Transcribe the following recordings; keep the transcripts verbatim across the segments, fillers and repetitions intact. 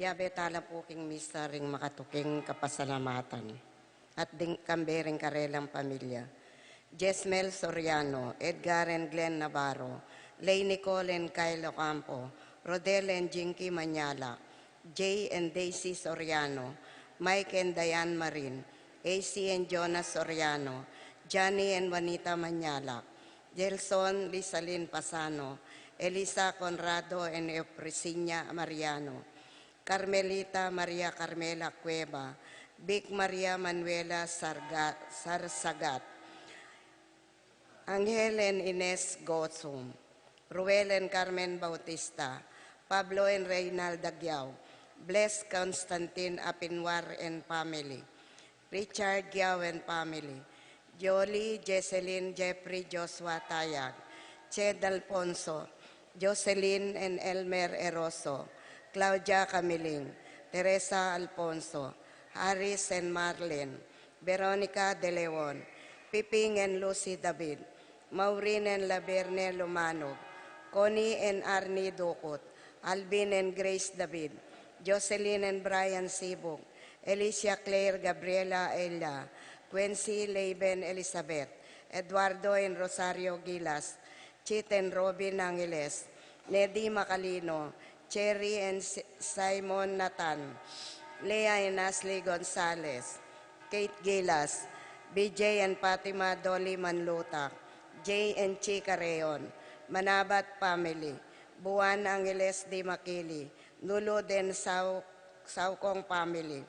Yabe tala pu king misa ring makatuking kapasalamatan at ding kambe ring karelang pamilya. Jesmel Soriano, Edgar and Glenn Navarro, Lay Nicole and Kyle Ocampo, Rodel and Jinky Manyala, Jay and Daisy Soriano, Mike and Diane Marin, A C and Jonas Soriano, Johnny and Juanita Manyala, Gelson Lisalin Pasano, Elisa Conrado and Eufresinia Mariano, Carmelita Maria Carmela Cueva, Vic Maria Manuela Sarga-, Sarsagat, Angel and Ines Gosum, Ruel and Carmen Bautista, Pablo and Reynald Aguiao, Bless Constantine Apinwar and family, Richard Giao and family, Jolie, Jesselyn, Jeffrey, Joshua Tayag, Ched Alfonso, Jocelyn and Elmer Eroso, Claudia Camiling, Teresa Alfonso, Harris and Marlene, Veronica De Leon, Piping and Lucy David, Maureen and Laverne Lumanog, Connie and Arnie Ducut, Alvin and Grace David, Jocelyn and Brian Sibug, Alicia Claire Gabriela Ella, Quincy Laban Elizabeth, Eduardo and Rosario Gilas, Chit and Robin Angeles, Nedi Macalino, Cherry and Si-, Simon Nathan, Lea and Ashley Gonzalez, Kate Gilas, B J and Fatima Dolly Manlutak, Jay and Chi Carreon, Manabat family, Buan Angeles Di Makili, Nulu Den Sau-, Saucong family,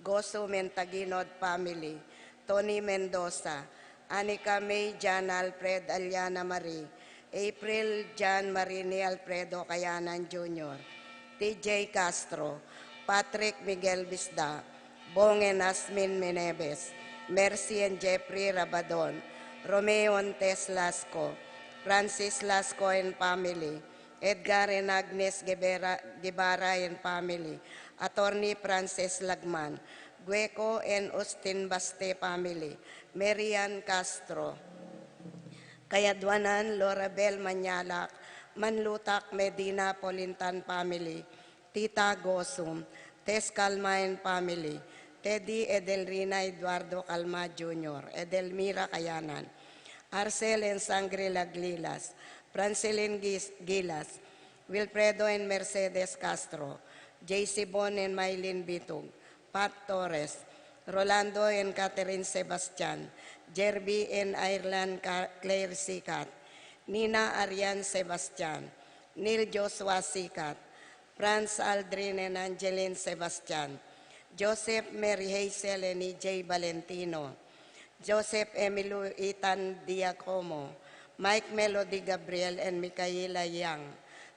Gosu Mentaginod family, Tony Mendoza, Anika May Jan Alfred Aliana Marie, April Jan Marini Alfredo Kayanan Junior, T J Castro, Patrick Miguel Bisda, Bong and Asmin Menebes, Mercy and Jeffrey Rabadon, Romeo Ontes Lasco, Francis Lasco and family, Edgar and Agnes Guevara, Guevara and family, Attorney Francis Lagman, Gueco and Austin Baste family, Marian Castro, Kayaduanan Lorabel Manyalak, Manlutak Medina Polintan family, Tita Gosum, Tess Calma and family, Teddy Edelrina Eduardo Calma Junior, Edelmira Kayanan, Arcel and Sangre Laglilas, Francelin Gis-, Gilas, Wilfredo and Mercedes Castro, J C Bon and Mylene Bitug, Pat Torres, Rolando and Catherine Sebastian, Jerby and Ireland Ca-, Claire Sikat, Nina Arian Sebastian, Neil Joshua Sikat, Franz Aldrin and Angeline Sebastian, Joseph Mary Hazel and E J Valentino, Joseph Emilio Ethan Diacomo, Mike Melody Gabriel and Micaela Young,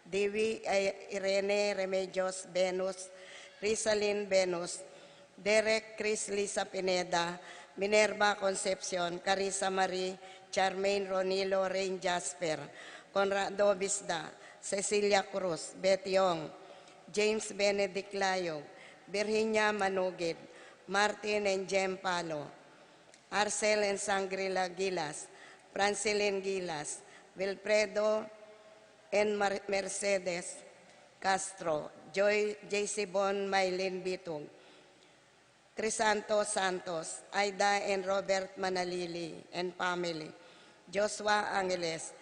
Diwi, eh, Irene Remedios Venus, Rizalin Venus, Derek Chris Lisa Pineda, Minerva Concepcion, Carissa Marie, Charmaine Ronilo Rain Jasper, Conrado Bisda, Cecilia Cruz, Betty Ong, James Benedict Layog, Virginia Manugid, Martin and Jem Palo, Arcel and Sangrila Gilas, Francilin Gilas, Wilfredo and Mar-, Mercedes Castro, Joy, J C Bon, Mylene Bitug, Crisanto Santos, Aida and Robert Manalili and family, Joshua Angeles,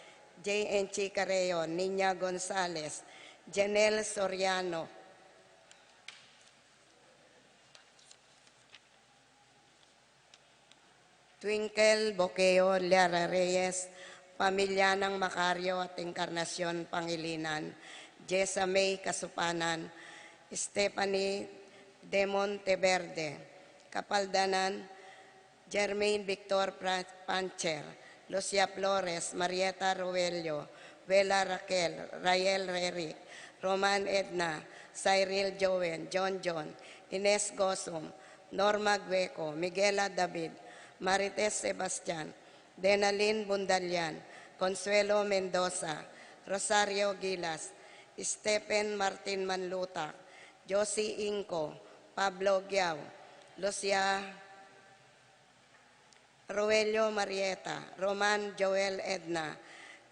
J and Chica Reon, Nina Gonzalez, Janelle Soriano, Twinkle Boqueo, Liara Reyes, pamilya nang Macario at Encarnacion Pangilinan, Jessa May Kasupanan, Stephanie de Monteverde, Kapaldanan, Germain Victor Pra-, Pancher, Lucia Flores, Marieta Roelio, Vela Raquel, Rael Rerick, Roman Edna, Cyril Joen, John John, Ines Gosum, Norma Gueco, Miguela David, Marites Sebastian, Denalyn Bundalian, Consuelo Mendoza, Rosario Gilas, Stephen Martin Manlutak, Josie Inco, Pablo Giao, Lucia Roelio Marieta, Roman Joel Edna,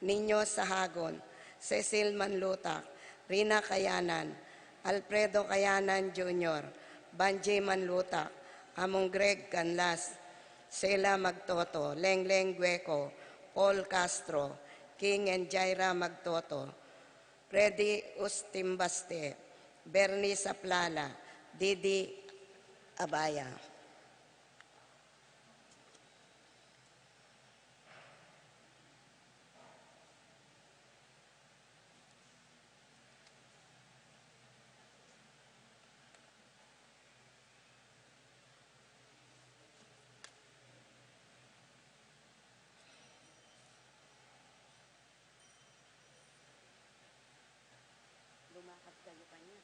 Nino Sahagun, Cecil Manlutak, Rina Kayanan, Alfredo Kayanan Junior, Banji Manluta, Among Greg Canlas, Sela Magtoto, Lengleng Gueco, Paul Castro, King and Jaira Magtoto, Freddy Ustimbaste, Bernie Saplala, Didi Abaya. Lumakad kayo kanya.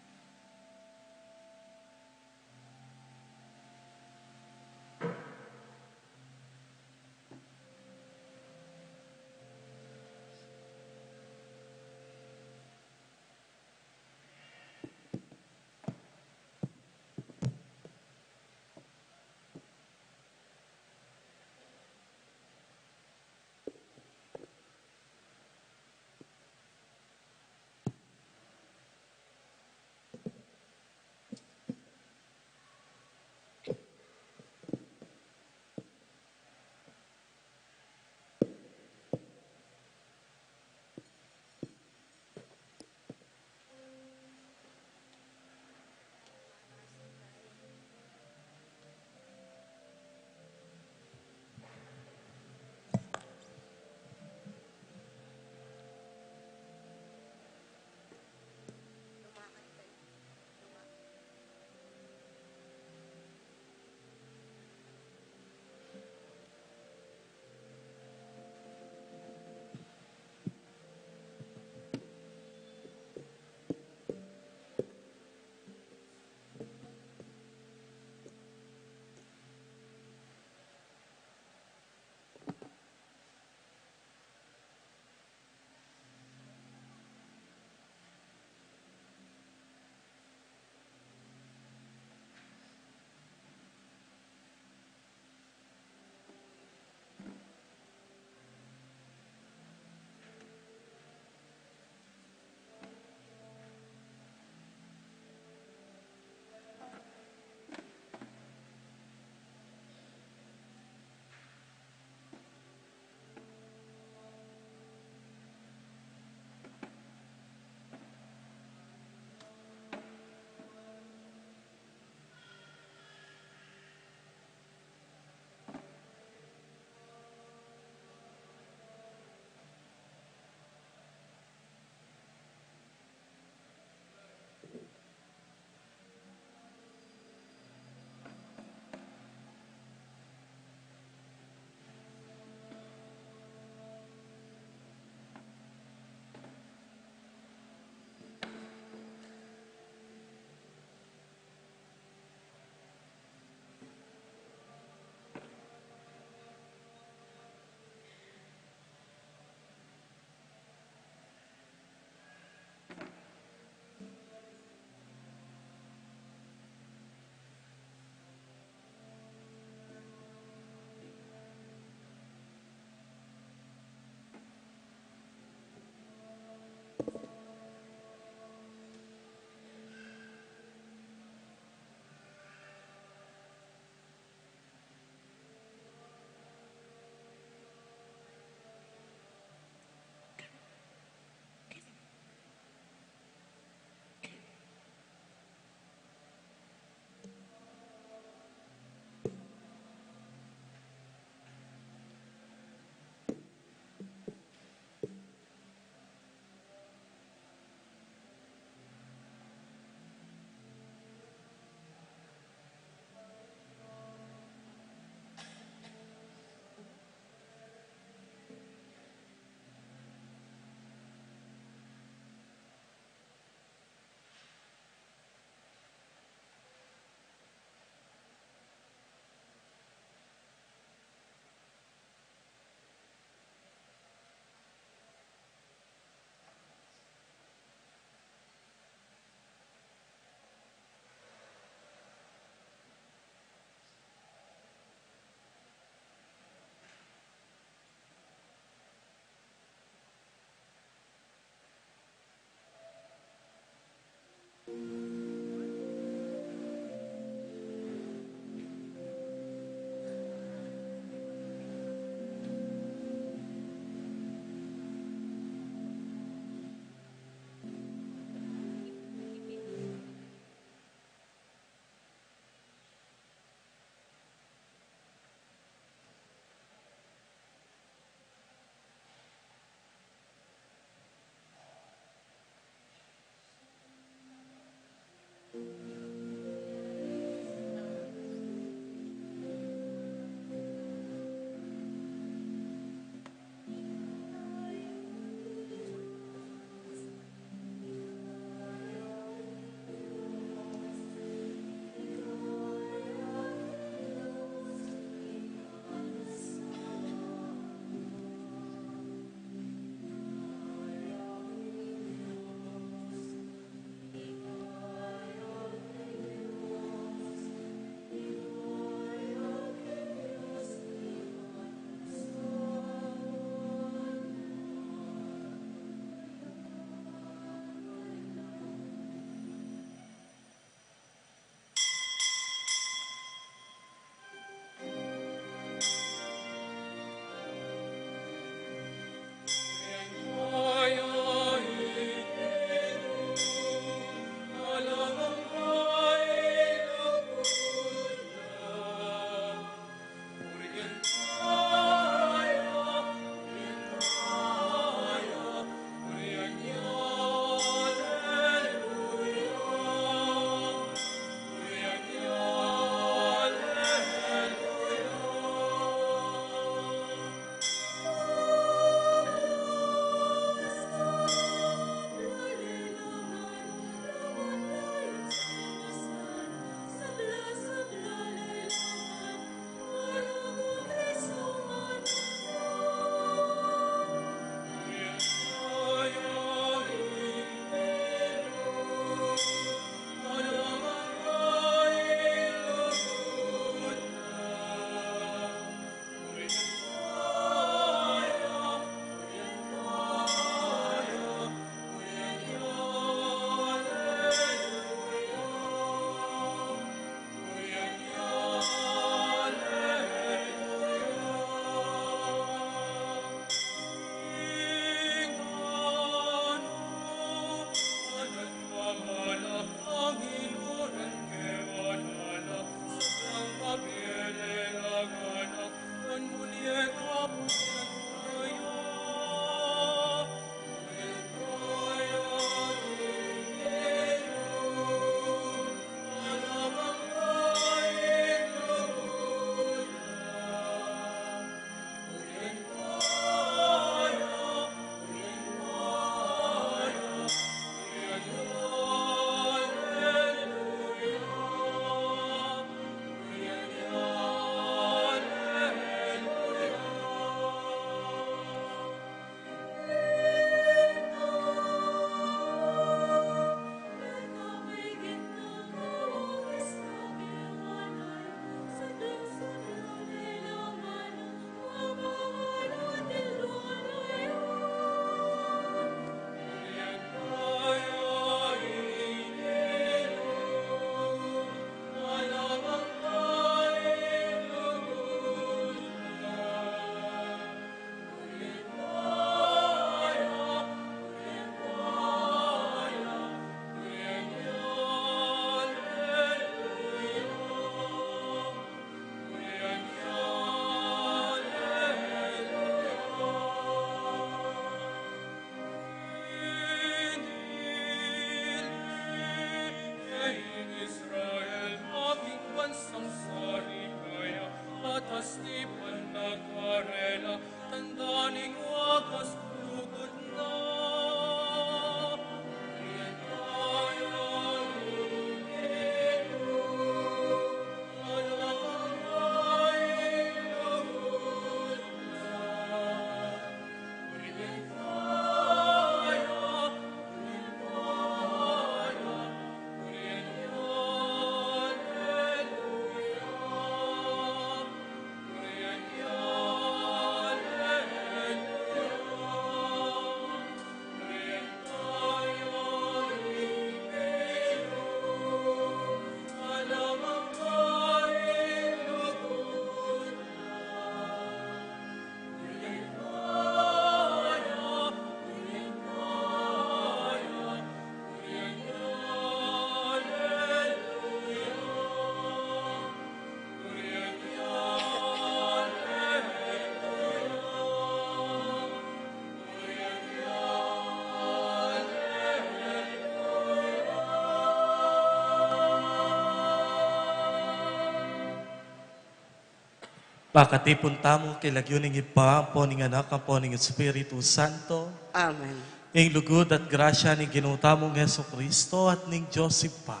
Pakatipun tamu king lagyu ning Ibpa, ampo ning Anak, ampo ning Espiritu Santo. Amen. Ing lugud at grasya ning Ginu tamung Jesucristo at ning Dios Ibpa,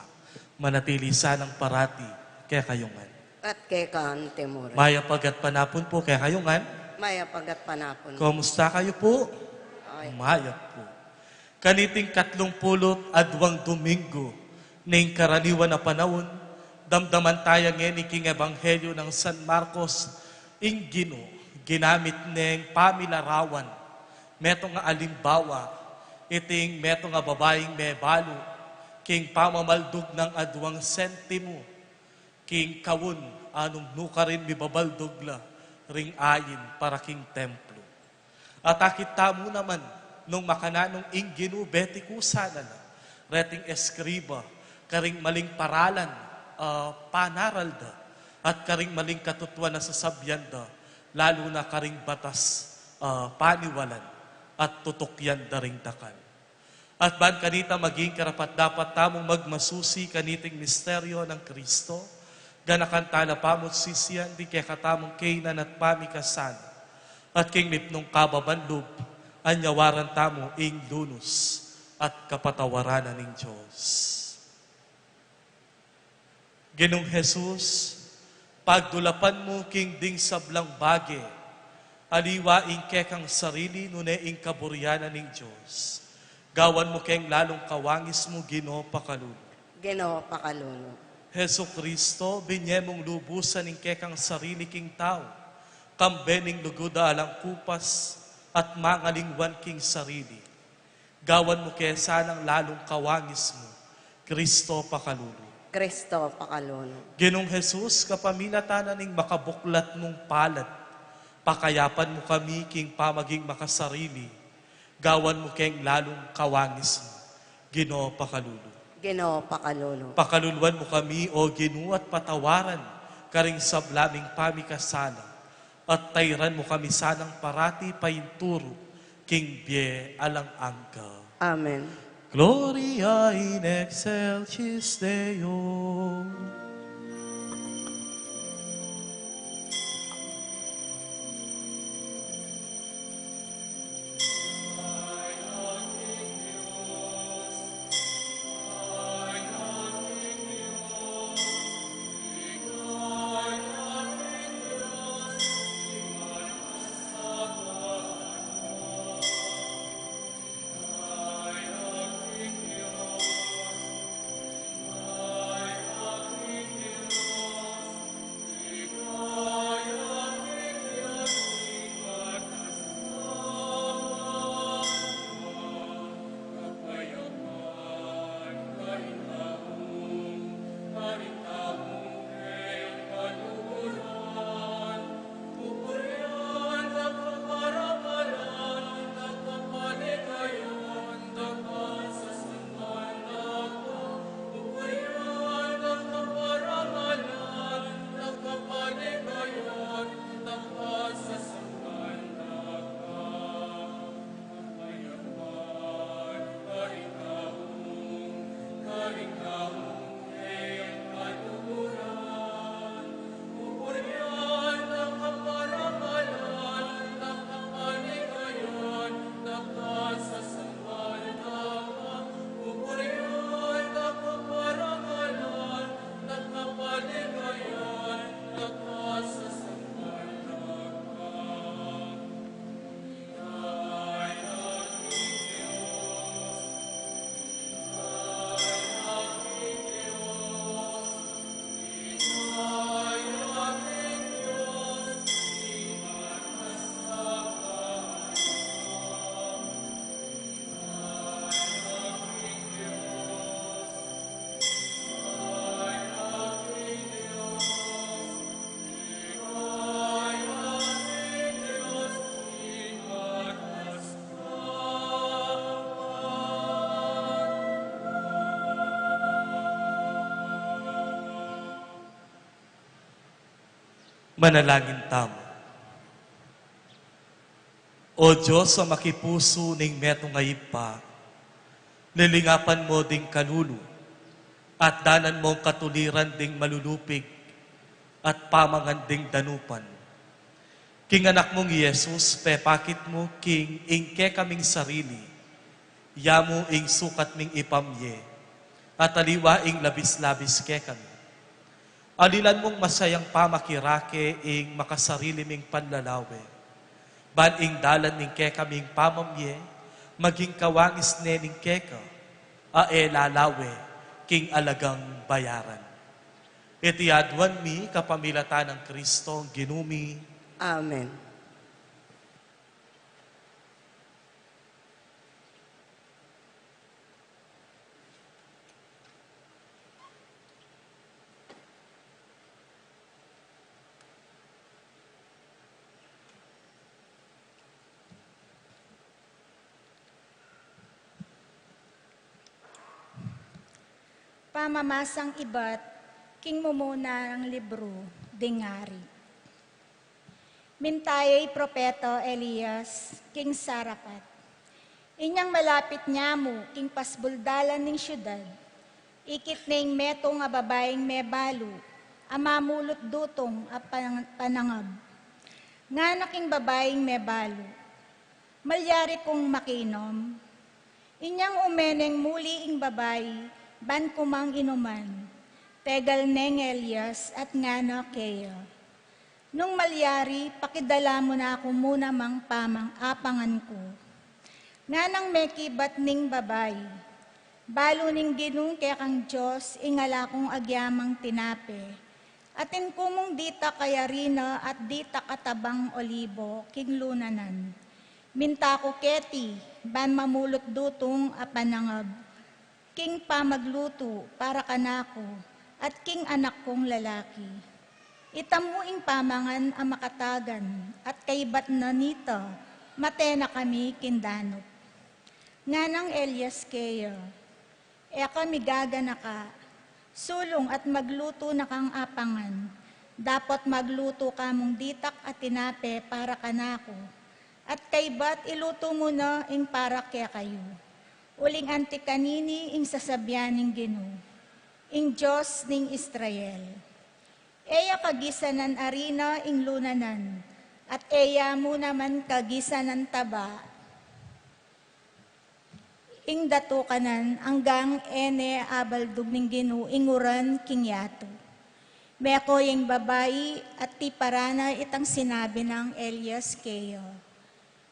manatili sanang parati kekayu ngan. At keka antimurin. Mayap a gatpanapun pu kekayu ngan. Mayap a gatpanapun. Kumusta kayu pu? Ay. Mayap pu. Kaniting katlung pulu't adwang Domingo ning karaniwan a panaun, damdaman taya ngeni king Ebanghelyo nang San Marcos, ing Ginu ginamit neng pamilarawan, metung a alimbawa, iting metung a babaing mebalu king pamamaldug nang adwang sentimu king kaun a nung nukarin mibabaldug la ring ain para king templo. At akit tamu naman nung makananu ing Ginu beti ku sana la reting eskriba karing maling paralan a panaral da, at karing maling katutuan a sasabian da, lalu na karing batas a paniwalan at tutukyan da ring dakal. At ban kanita maging karapat-dapat tamung magmasusi kaniting misteryo nang Kristo, ganakan tala pamu't sisian ding kekatamung kainan at pamikasan, at king mipnung kababan lub, anyawaran tamu ing lunus at kapatawaran na ning Dios. Ginung Jesus, pagdulapan mu king ding sablang bage, aliwa ing kekang sarili nune ing kaburian na ning Dios. Gawan mu keng lalung kawangis mu, Ginu, pakalulu. Ginu, pakalulu. Jesucristo, binye mung lubusan ing kekang sarili king tau, kambe ning lugud a alang kupas at mangalingwan king sarili. Gawan mu ke sanang lalung kawangis mu, Kristo pakalulu. Kristo pakalulu. Ginung Jesus, kapamilatan na ning makabuklat mung palad, pakayapan mu kami king pamaging makasarili, gawan mu keng lalung kawangis mu, Ginu pakalulu. Ginu pakalulu. Pakaluluan mu kami, O Ginu, at patawaran karing sabla ming pamikasala, at tairan mu kami sanang parati painturu king bie alang angga. Amen. Gloria in excelsis Deo. Manalangin tamu. O Dios a makipusu ning metung a Ibpa, lilingapan mu ding kalulu, at danan mung katuliran ding malulupig at pamangan ding danupan. King Anak mung i Jesus, pepakit mu king ing kekaming sarili, yamu ing sukat ming ipamye, at aliwa ing labis-labis kekami. Alilan mung masayang pamakirake ing makasarili ming panlalawe, ban ing dalan ning kekaming pamamye maging kawangis ne ning keka, a e lalawe king alagang bayaran. Iti aduan mi kapamilatan nang Kristong Ginu mi. Amen. Pamamasang ibat king mumunang libru ding Ari. Minta ya i propeta Elias king Sarafat. Inyang malapit ne mu king pasbul dalan ning siudad, ikit ne ing metung a babaing mebalu a mamulut dutung a pan-, panangab. Ngana king babaing mebalu, "Malyari kung makinom?" Inyang ume neng muli ing babai ban kumang inuman, tegal neng Elias at ngana keya, "Nung malyari, pakidala mu na ku mu namang pamang-, apangan ku." Nganang mekibat ning babai, "Balu ning Ginu kekang Dios ing ala kung agyamang tinape, atin ku mung ditak a arina at ditak a tabang olibo king lunanan. Minta ku keti ban mamulut dutung a panangab king pamaglutu para kanaku at king anak kung lalaki. Itamu ing pamangan a makatagan, at kaybat na nita, mate na kami king danup." Nganang Elias keya, "E ka migaganaka. Sulung at maglutu na kang apangan. Dapot maglutu ka mung ditak a tinape para kanaku, at kaybat ilutu mu na ing para kekayu. Uling anti kanini ing sasabian ning Ginu, ing Dios ning Israel. E ya kagisanan arina ing lunanan, at e ya mu naman kagisanan taba ing datukanan, anggang e ne abaldug ning Ginu ing uran king yatu." Meko ya ing babai at tiparan na itang sinabi nang Elias keya.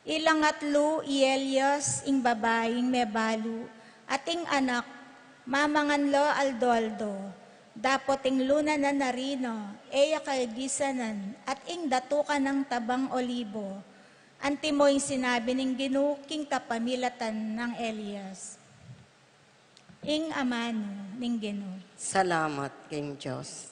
Ilang atlu i Elias, ing babaing mebalu, at ing anak, mamangan la aldo-aldo. Dapot ing lunanan arina e ya kagisanan, at ing datukanan tabang olibo, antimo ing sinabi ning Ginu king kapamilatan nang Elias. Ing amanu ning Ginu. Salamat king Dios.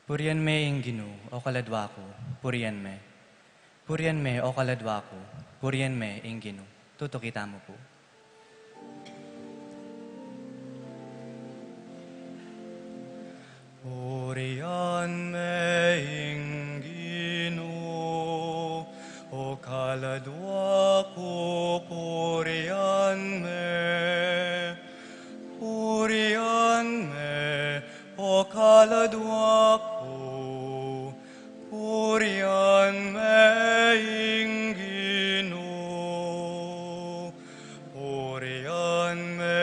Purian me ing Ginu, o kaladwa ku, purian me. Purian me, o kaladwa ku, purian me ing Ginu. Tutuki tamu pu. Purian me ing Ginu, o kaladwa ku, purian me. Purian me, o kaladwa ku, purian me ing Ginu. Purian me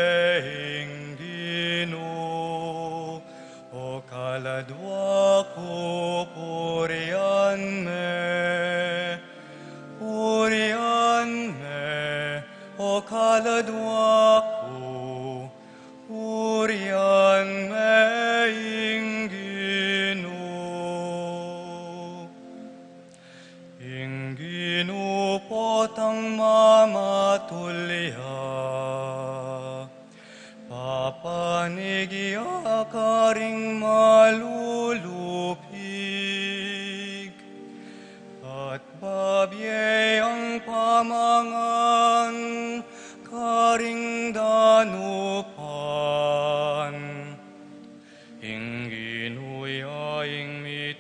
ing Ginu, o kaladwa ku, purian me. Purian me, o kaladwa ku, purian me ing Ginu. Ing Ginu potang mamatul ya, papanig ya karing malulupig, at babie yang pamangan karing danupan. Ing Ginu ya ing mi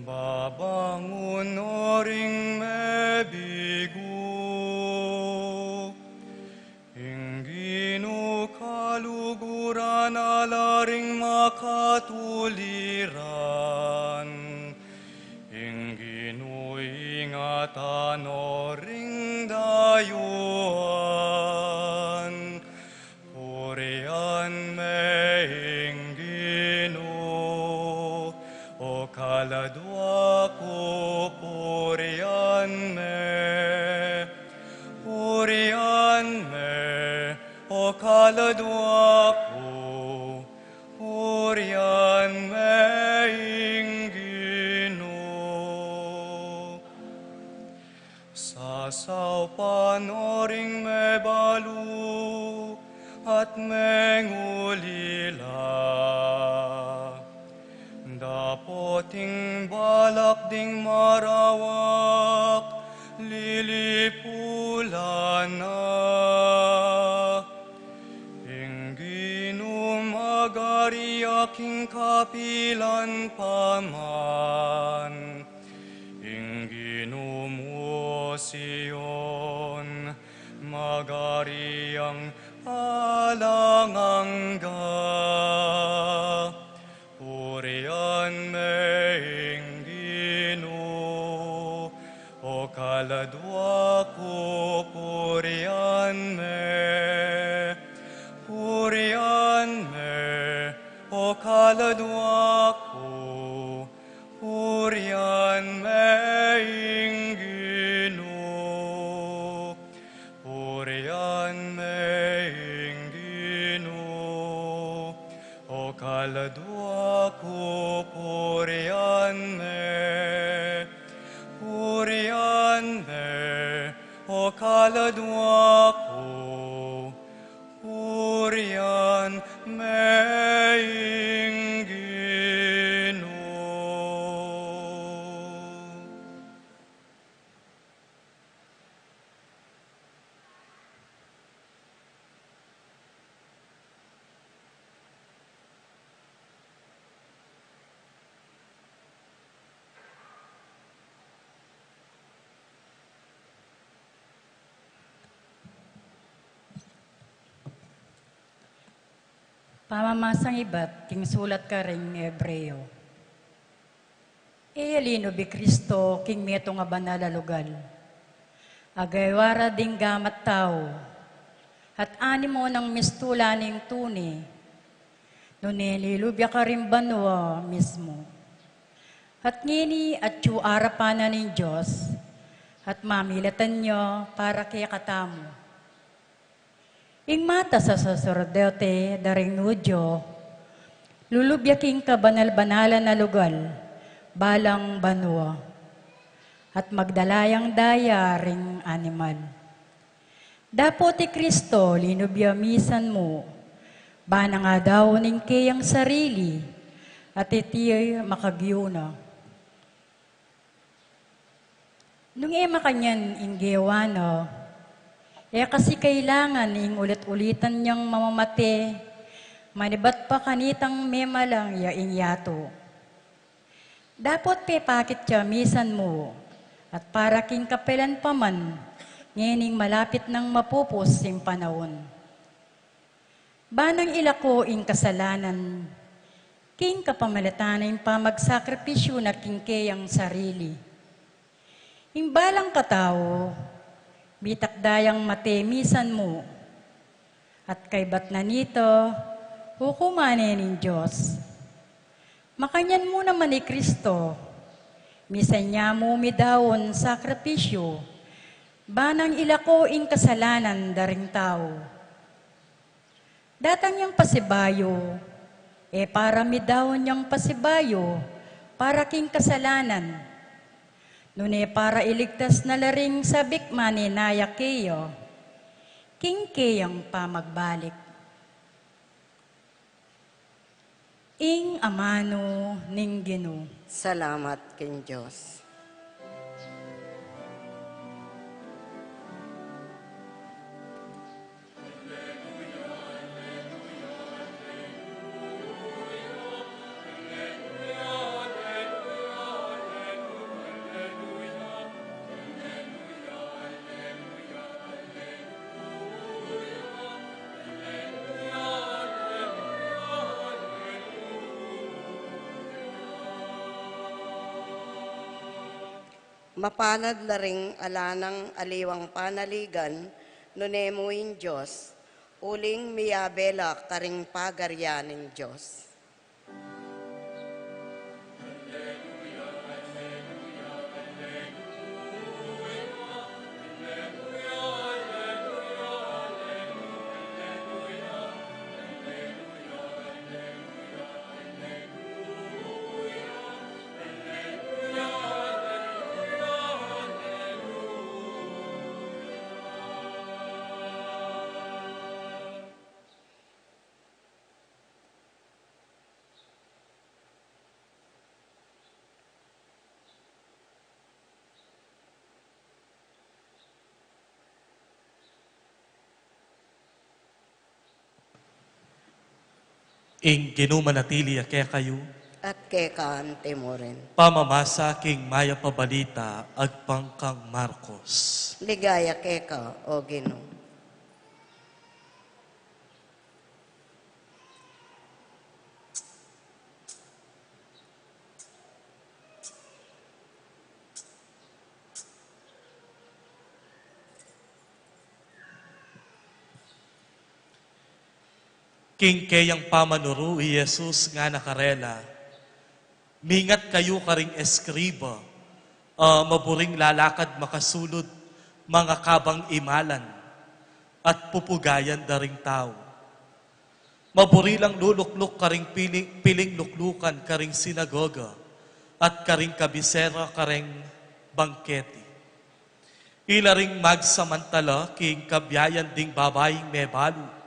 Babangun no ring mebigu, ing Ginu kaluguran na la ring makatuliran, ing Ginu ingatan no ring dayuan. Purian me ing Ginu, o kaladua ku, purian me. Purian me, o kaladua ku, purian me ing Ginu. Sasaupan no ring mebalu at mengulila, dapot ing balak ding marawak lilipulan na. Ing Ginu magari ya king kapilan pa man. Ing Ginu mu, Sion, magari yang alang angga. Purian me ing Ginu, o kaladua ku, purian me. Purian me, o kaladua ku, purian me ing Ginu. Purian me ing Ginu, o kaladua ku, purian me. Purian me, o kaladua ku, purian me ing Ginu. Pamamasang ibat king sulat karing Hebreo. E ya linub i Kristo king metung a banal a lugal, a gaywa ra ding gamat tau, at animo nang mistula ning tune, nune linub ya karing banua mismu. At ngeni atyu arapan na ning Dios, at mamilatan ya para kekatamu. Ing matas a saserdote da ring Judio, lulub ya king kabanal-banalan a lugal, balang banua, at magdala yang daya ring animal. Dapot i Kristo linub ya misan mu, ba nang adaun ing keyang sarili, at iti makagyu na. Nung e makanyan ing gewa na, e kasi kailangan ing ulit-ulitan yang mamamate, manibat pa kanitang memalang ya ing yatu. Dapot pepakit ya misan mu, at para king kapelan pa man, ngening malapit nang mapupus ing panaun. Ba nang ilako ing kasalanan king kapamilatan ning pamagsakripisyu na king keyang sarili. Ing balang katau, mitakda yang mate misan mu, at kaybat na nita, hukuman ne ning Dios. Makanyan mu naman i Kristo, misan ya mu midaun sakripisyu, ba nang ilako ing kasalanan da ring tau. Datang yang pasibayu, e para midaun yang pasibayu para king kasalanan, nune para iligtas na la ring sabik maninaya keya king keyang pamagbalik. Ing amanu ning Ginu. Salamat king Dios. Mapanad la ring ala nang aliwang panaligan, nune mu ing Dios, uling miyabe la karing pagaryan ning Dios. Ing Ginu manatili ya kekayu. At keka antimurin. Pamamasa king Mayap a Balita agpang kang Marcos. Ligaya keka, O Ginu. King keyang pamanuru i Jesus ngana karela, "Mingat kayu karing eskriba a maburing lalakad makasulud, mangakabang imalan, at pupugayan da ring tau. Maburi lang lulukluk karing piling, piling luklukan karing sinagoga at karing kabisera karing bangketi. Ila ring magsamantala king kabiayan ding babaing mebalu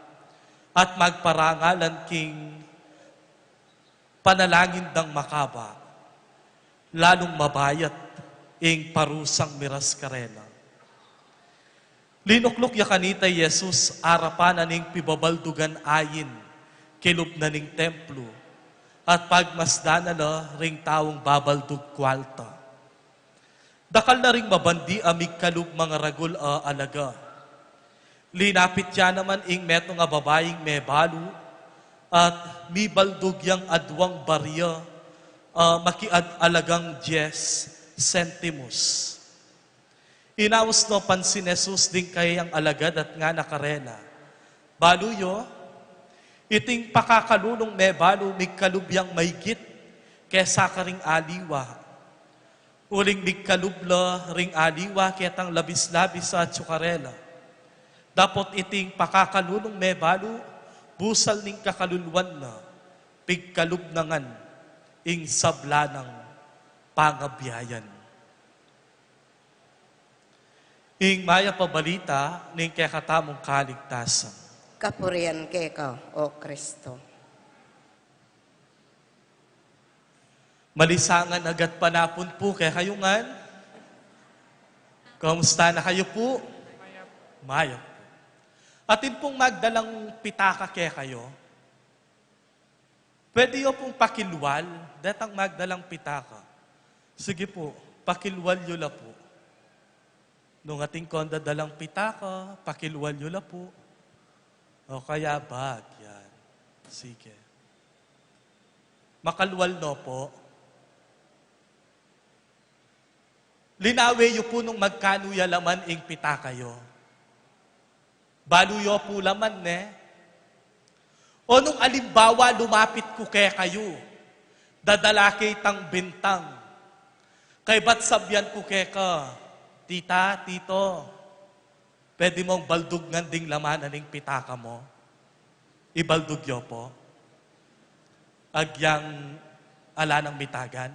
at magparangalan king panalangin dang makaba, lalung mabayat ing parusang miras karela." Linukluk ya kanita i Jesus arapan na ning pibabaldugan ain kilub na ning templu, at pagmasdan na la ring taung babaldug kualta. Dakal na ring mabandi a migkalub mangaragul a alaga. Linapit ya naman ing metung a babaing mebalu at mibaldug yang aduang barya a makialagang dies sentimus. Inaus no pansin Jesus ding kayang alagad at ngana karela, "Balu yo, iting pakakalulung mebalu migkalub yang maigit kesa karing aliwa. Uling migkalub la ring aliwa ketang labis-labis a atyu karela. Dapot iting pakakalulung mebalu, busal ning kakaluluan na, pigkalub na ngan ing sabla nang pangabiayan." Ing Mayap a Balita ning kekatamung kaligtasan. Kapurian keka, O Kristo. Malisangan a gatpanapun pu kekayu ngan. Kumusta na kayu pu? Mayap. Atin pung magdalang pitaka kekayu. Pwede yu pung pakilwal detang magdalang pitaka. Sige pu, pakilwal yu la pu. Nung atin kong dadalang pitaka, pakilwal yu la pu. O kaya bag, yan. Sige. Makalwal no pu. Linawe yu pu nung magkanu ya laman ing pitaka yu. Balu yu pu laman, ne? O nung alimbawa lumapit ku kekayu, dadala ke itang bintang, kaybat sabian ku keka, "Tita, tito, pwede mong baldugngan ding laman na ning pitaka mo?" Ibaldug yu pu? Agyang ala nang mitagan?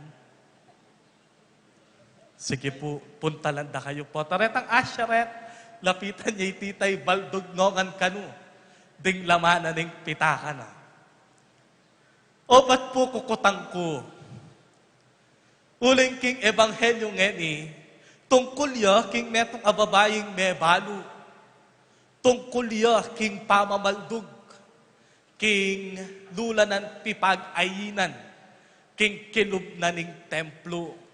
Sige pu, puntalan da kayu pu. Taretang usherette, lapitan ye i tita, ibaldug no ngan kanu ding laman na ning pitaka na. Obat pu, kukutang ku. Uling king ebanghelyu ngeni, tungkul ya king metung a babaing mebalu. Tungkul ya king pamamaldug king lulanan pipag-ainan king kilub na ning templu.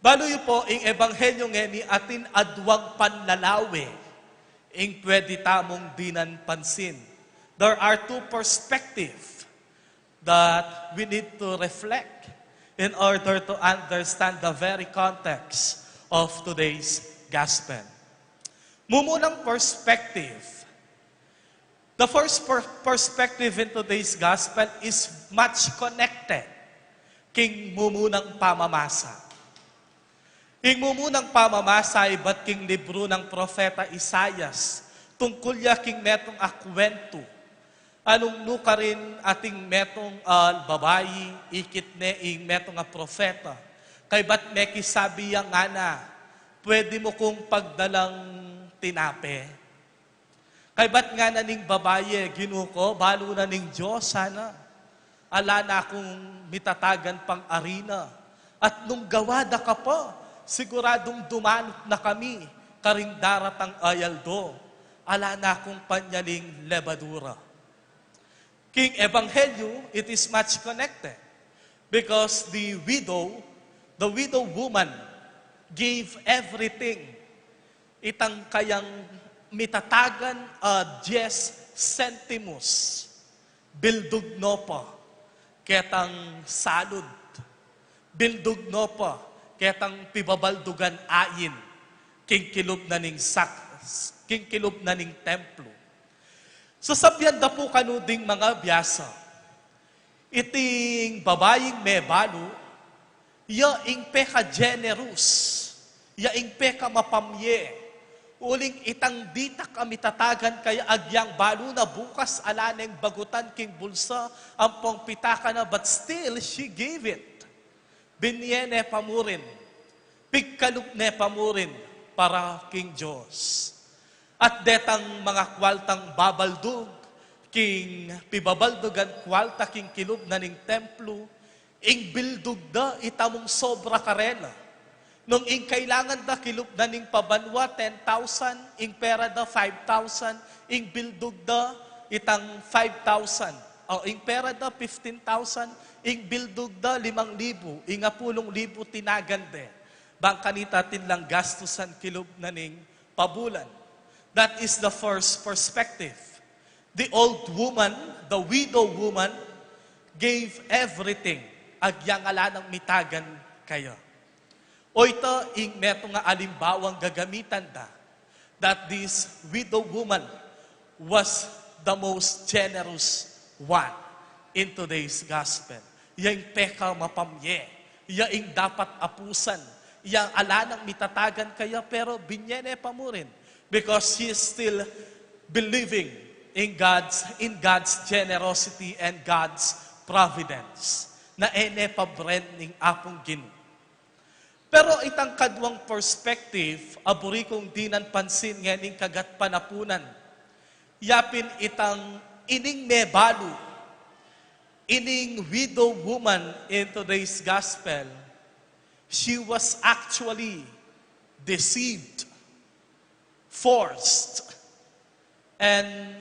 Balu yu pu, ing ebanghelyu ngeni atin aduang panlalawe ing pwede tamung dinan pansin. There are two perspective that we need to reflect. in order to understand the very context of today's gospel. Mumunang perspective. The first per- perspective in today's gospel is much connected king mumunang pamamasa. Ing mumunang pamamasa ibat king libru nang propeta Isaias, tungkul ya king metung a kuwentu. Anung nukarin ating metung a babai, ikit ne ing metung a propeta. Kaybat mekisabi ya ngana, "Pwede mu kung pagdalang tinape?" Kaybat ngana ning babai, "Ginu ku, balu na ning Dios sana. Ala na kung mitatagan pang arina. At nung gawa da ka pa, siguradung dumanup na kami karing daratang a aldo. Ala na kung panyaling lebadura." King Ebanghelyo, it is much connected because the widow, the widow woman gave everything. Itang kayang mitatagan a dies centimus, bildug no pa ketang salud, bildug no pa ketang pibabaldugan ain king kilub na ning sak-, king kilub na ning templo. Sasabian da pu kanu ding mangabiasa, iting babaing mebalu, ya ing peka-generous, ya ing peka-mapamye, uling itang ditak a mitatagan kaya agyang balu na bukas ala neng bagutan king bulsa ampong pitaka na, but still she gave it. Binye ne pa murin, pigkalub ne pa murin para king Dios. At detang mangakwaltang babaldug king pibabaldugan kwalta king kilub na ning templo, ing bildug da itamung sobra karela. Nung ing kailangan da kilub na ning pabanua ten thousand, ing pera da five thousand, ing bildug da itang five thousand, o ing pera da fifteen thousand, ing bildug da limang libu, ing apulung libu tinagan de. Bang kanita atin lang gastusan kilub na ning pabulan. That is the first perspective. The old woman, the widow woman, gave everything. Agyang ala nang mitagan kaya. O ita ing metung a alimbawang gagamitan da, that this widow woman was the most generous one in today's gospel. Ya ing peka-mapamye, ya ing dapat apusan, ya ala nang mitatagan kaya, pero binye ne pa murin because she is still believing in God's, in God's generosity and God's providence. Na e ne pabren ning Apung Ginu. Pero itang kaduang perspective a buri kung dinan pansin ngening kagat panapunan, yapin itang ining mebalu, ining widow woman in today's gospel, she was actually deceived, forced, and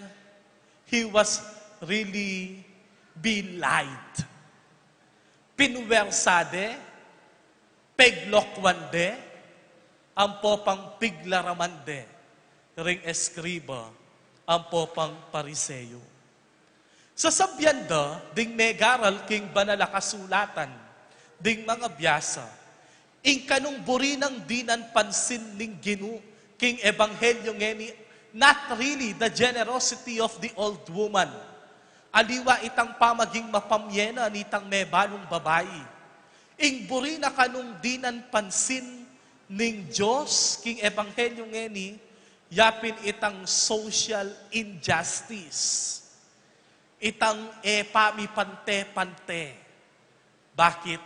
he was really be lied. Pinuwersa de, peglokwan de, ampo pang piglaraman de ring eskriba, ampo pang Pariseo. Sasabian da ding megaral king Banal a Kasulatan, ding mangabiasa, ing kanung buri nang dinan pansin ning Ginu king ebanghelyo ngeni, not really the generosity of the old woman. Aliwa itang pamaging mapamye na nitang mebalung babai. Ing buri na kanung dinan pansin ning Dios king ebanghelyo ngeni, yapin itang social injustice. Itang e pamipante-pante. Bakit?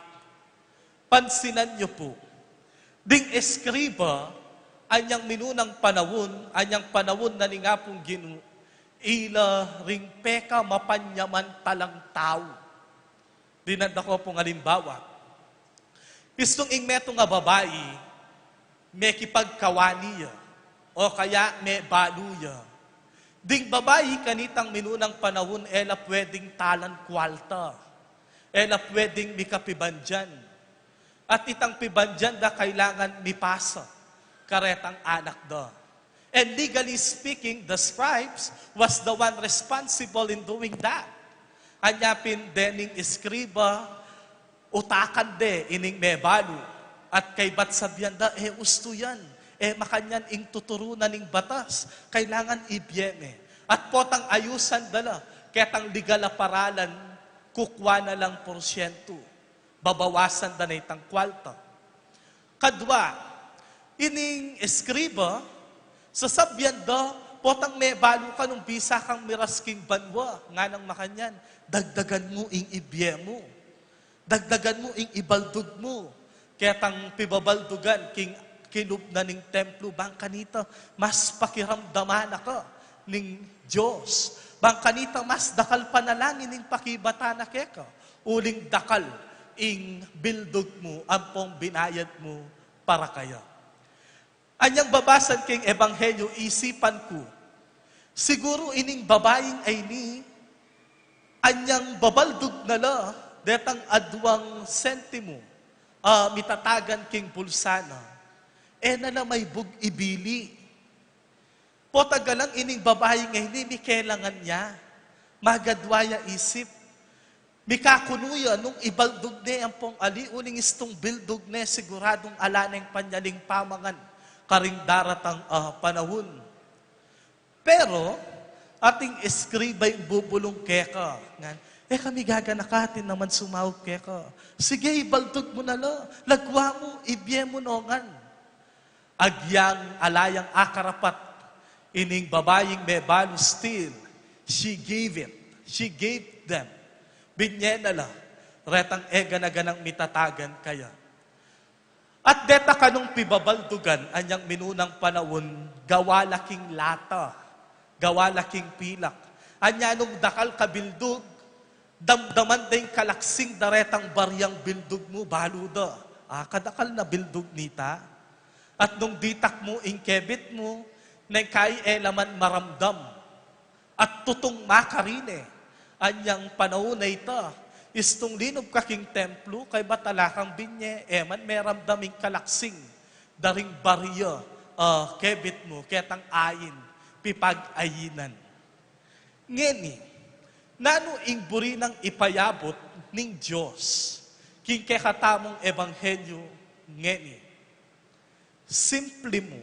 Pansinan yu pu. Ding eskriba, anyang minunang panaun, anyang panaun na ning Apung Ginu, ila ring peka-mapanyamantalang tau. Dinan da ku pung alimbawa. Istung ing metung a babai, mekipagkawani ya, o kaya mebalu ya. Ding babai kanitang minunang panaun, e la pwedeng talan kwalta. E la pwedeng mikapibandian. At itang pibandian da kailangan mipasa karetang anak da. And legally speaking, the scribes was the one responsible in doing that. Anya pin dening eskriba, utakan de ining mebalu, at kaybat sabian da, "E ustu yan, e makanyan ing tuturu na ning batas, kailangan ibie me." At potang ayusan da la, ketang legal a paralan, kukua na lang porsyentu, babawasan da na itang kwalta. Kadua, ining eskriba, sasabian da, "Potang mebalu ka nung bisa kang miras king banua, nganang makanyan, dagdagan mu ing ibie mu. Dagdagan mu ing ibaldug mu." Ketang pibabaldugan king kilub na ning templu, bang kanita mas pakiramdaman na ka ning Dios. Bang kanita mas dakal panalangin ing pakibatan na keka, uling dakal ing bildug mu ampong binayad mu para kaya. Anyang babasan king Ebanghelyo, isipan ku, siguru ining babaing ayni, anyang babaldug na la detang aduang sentimo a mitatagan king bulsa na, e na la maibug ibili. Potang galang ining babaing ayni, mikelangan ya, magadwa ya isip. Mikakunu ya nung ibaldug ne ampong ali, uling istung bildug ne, siguradung ala neng panyaling pamangan karing daratang, ah, panahun. Pero ating eskriba ing bubulung keka, ngan, "E ka migaganaka, atin naman sumaup keka. Sige, ibaldug mu na la, lagwa mu, ibie mu nongan." Agyang ala yang akarapat ining babaing mebalu, still, she gave it. She gave them. Binye na la retang e gana-ganang mitatagan kaya. At deta kanung pibabaldugan, anyang minunang panaun, gawa la king lata, gawa la king pilak. Anya nung dakal kabildug, damdaman da ing kalaksing da retang bariang bildug mu, balu da, "A, kadakal na bildug nita." At nung ditak mu ing kebit mu, neng kai e la man maramdam. At tutung makarine, anyang panaun a ita, istung linub ka king templu, kaybat ala kang binye, e man meramdam ing kalaksing da ring baria, ah, kebit mu, ketang ain pipag-ainan. Ngeni, nanu ing buri nang ipayabut ning Dios king kekatamung ebanghelyo ngeni? Simpli mu,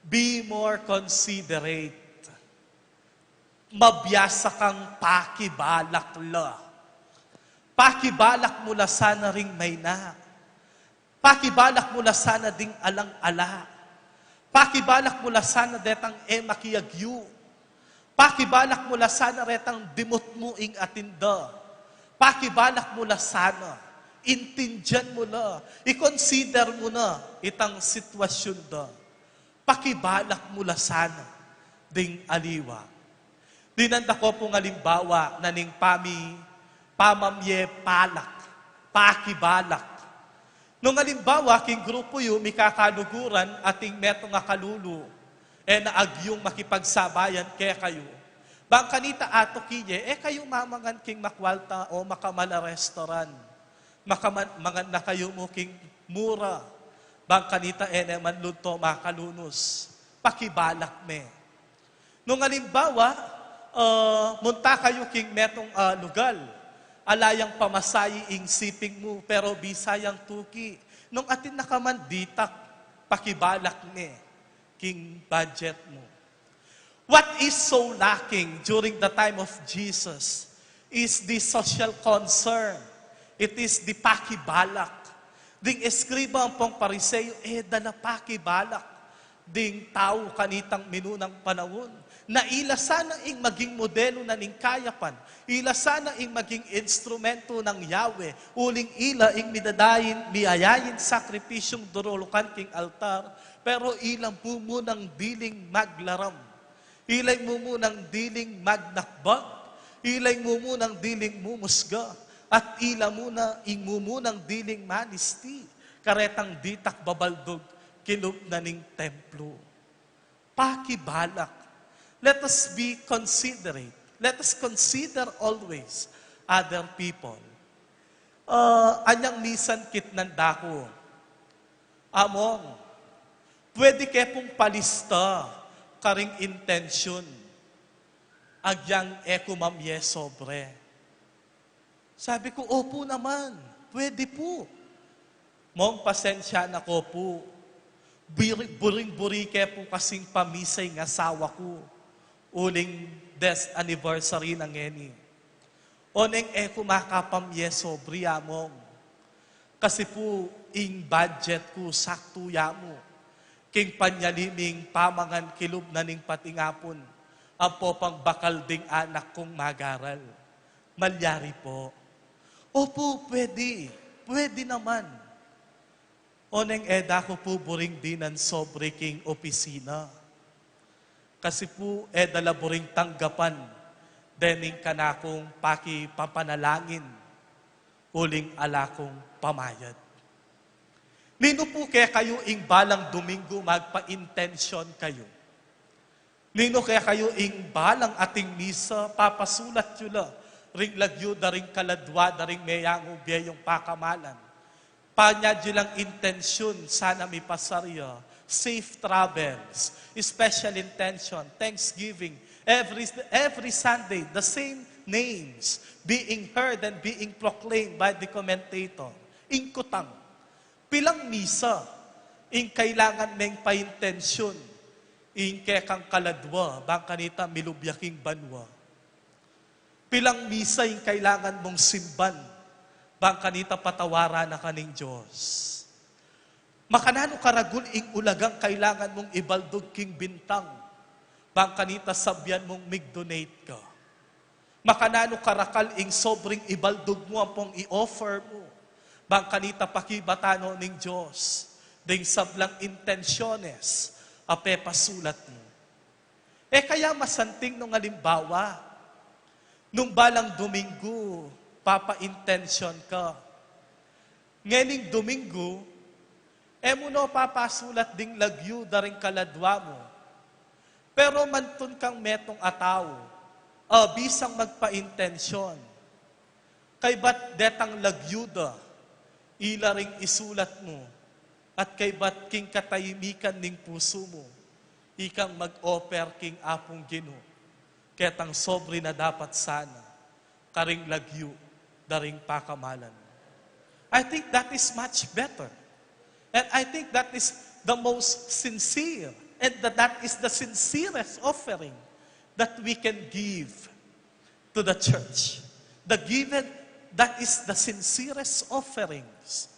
be more considerate. Mabiasa kang pakibalak la. Pakibalak mu la sana ring maina. Pakibalak mu la sana ding alang-ala. Pakibalak mu la sana detang e makiagyu. Pakibalak mu la sana retang dimut mu ing atin da. Pakibalak mu la sana, intindian mu la, i-consider mu na itang sitwasyun da. Pakibalak mu la sana ding aliwa. Dinan da ko pung alimbawa na ning pami-, pamamye palak, pakibalak. Nung alimbawa, king grupu yu, mikakaluguran, ating metung a kalulu, e na agyung makipagsabayan kekayu. Bang kanita, "Atuki ye, e kayu mamangan king makwalta o makamal a restaurant. Makaman-, mangan na kayu mu king mura." Bang kanita, e ne man lunto makalunus. Pakibalak me. Nung alimbawa, ah, munta kayu king metung, ah, lugal, ala yang pamasahe ing siping mu, pero bisa yang tuki. Nung atin na ka man ditak, pakibalak ne king budget mu. What is so lacking during the time of Jesus is the social concern. It is the pakibalak. Ding eskriba ampong Pariseo, e da la pakibalak ding tau kanitang minunang panaun, na ila sana ing maging modelu na ning kayapan, ila sana ing maging instrumento nang Yahweh, uling ila ing midadain, miayain sakripisyung durulukan king altar, pero ila mumunang diling maglaram. Ila ing mumunang diling magnakbag, ila ing mumunang diling mumusga, at ila mu na ing mumunang diling manisti karetang ditak babaldug kilub na ning templu. Pakibalak. Let us be considerate. Let us consider always other people. Ah, anyang misan kitnan da ku, "Among, pwede ke pung palista karing intensyun agyang e ku mamye sobre?" Sabi ku, "Opu naman. Pwede pu. Mong, pasensya na ko pu. Buri-, buring-buri ke pu kasing pamisa ing asawa ku uling death anniversary na ngeni. Oneng e ku makapamye sobre, Among. Kasi pu ing budget ku saktu ya mu. King panyali ming pamangan kilub na ning patingapun, ampo pang bakal ding anak kung magaral. Malyari po? Opu, pwede. Pwede naman. Oneng e da ku pu buring dinan sobre king opisina. Kasi pu e da la buring tanggapan dening kanakung pakipapanalangin uling ala kung pamayad. Ninu pu kekayu ing balang Domingo magpaintensyon kayu? Ninu kekayu ing balang ating misa, papasulat yu la ring lagyu da ring kaladwa da ring meyangu bie yung pakamalan? Panyad yu lang intensyun, sana mipasar ya. Safe travels, special intention, thanksgiving. Every, every Sunday, the same names being heard and being proclaimed by the commentator. Ing kutang, pilang misa ing kailangan meng paintensyun ing kekang kaladwa, bang kanita milubya king banwa? Pilang misa ing kailangan mung simban, bang kanita patawaran na ka ning Dios? Makananu karagul ing ulagang kailangan mung ibaldug king bintang, bang kanita sabian mung mig-donate ka? Makananu karakal ing sobring ibaldug mu ampong i-offer mu, bang kanita pakibatan no ning Dios ding sablang intensyones a pepasulat mu? E kaya masanting nung alimbawa, nung balang Domingo, papaintensyon ka. Ngening Domingo, e mu no papasulat ding lagyu da ring kaladwa mu. Pero mantun kang metung a tau, a bisang magpaintensyon, kaybat detang lagyu da, ila ring isulat mu, at kaybat king katahimikan ning pusu mu, ikang mag-offer king Apung Ginu, ketang sobre na dapat sana karing lagyu da ring pakamalan. I think that is much better. And I think that is the most sincere, and that, that is the sincerest offering that we can give to the church. The given, that is the sincerest offerings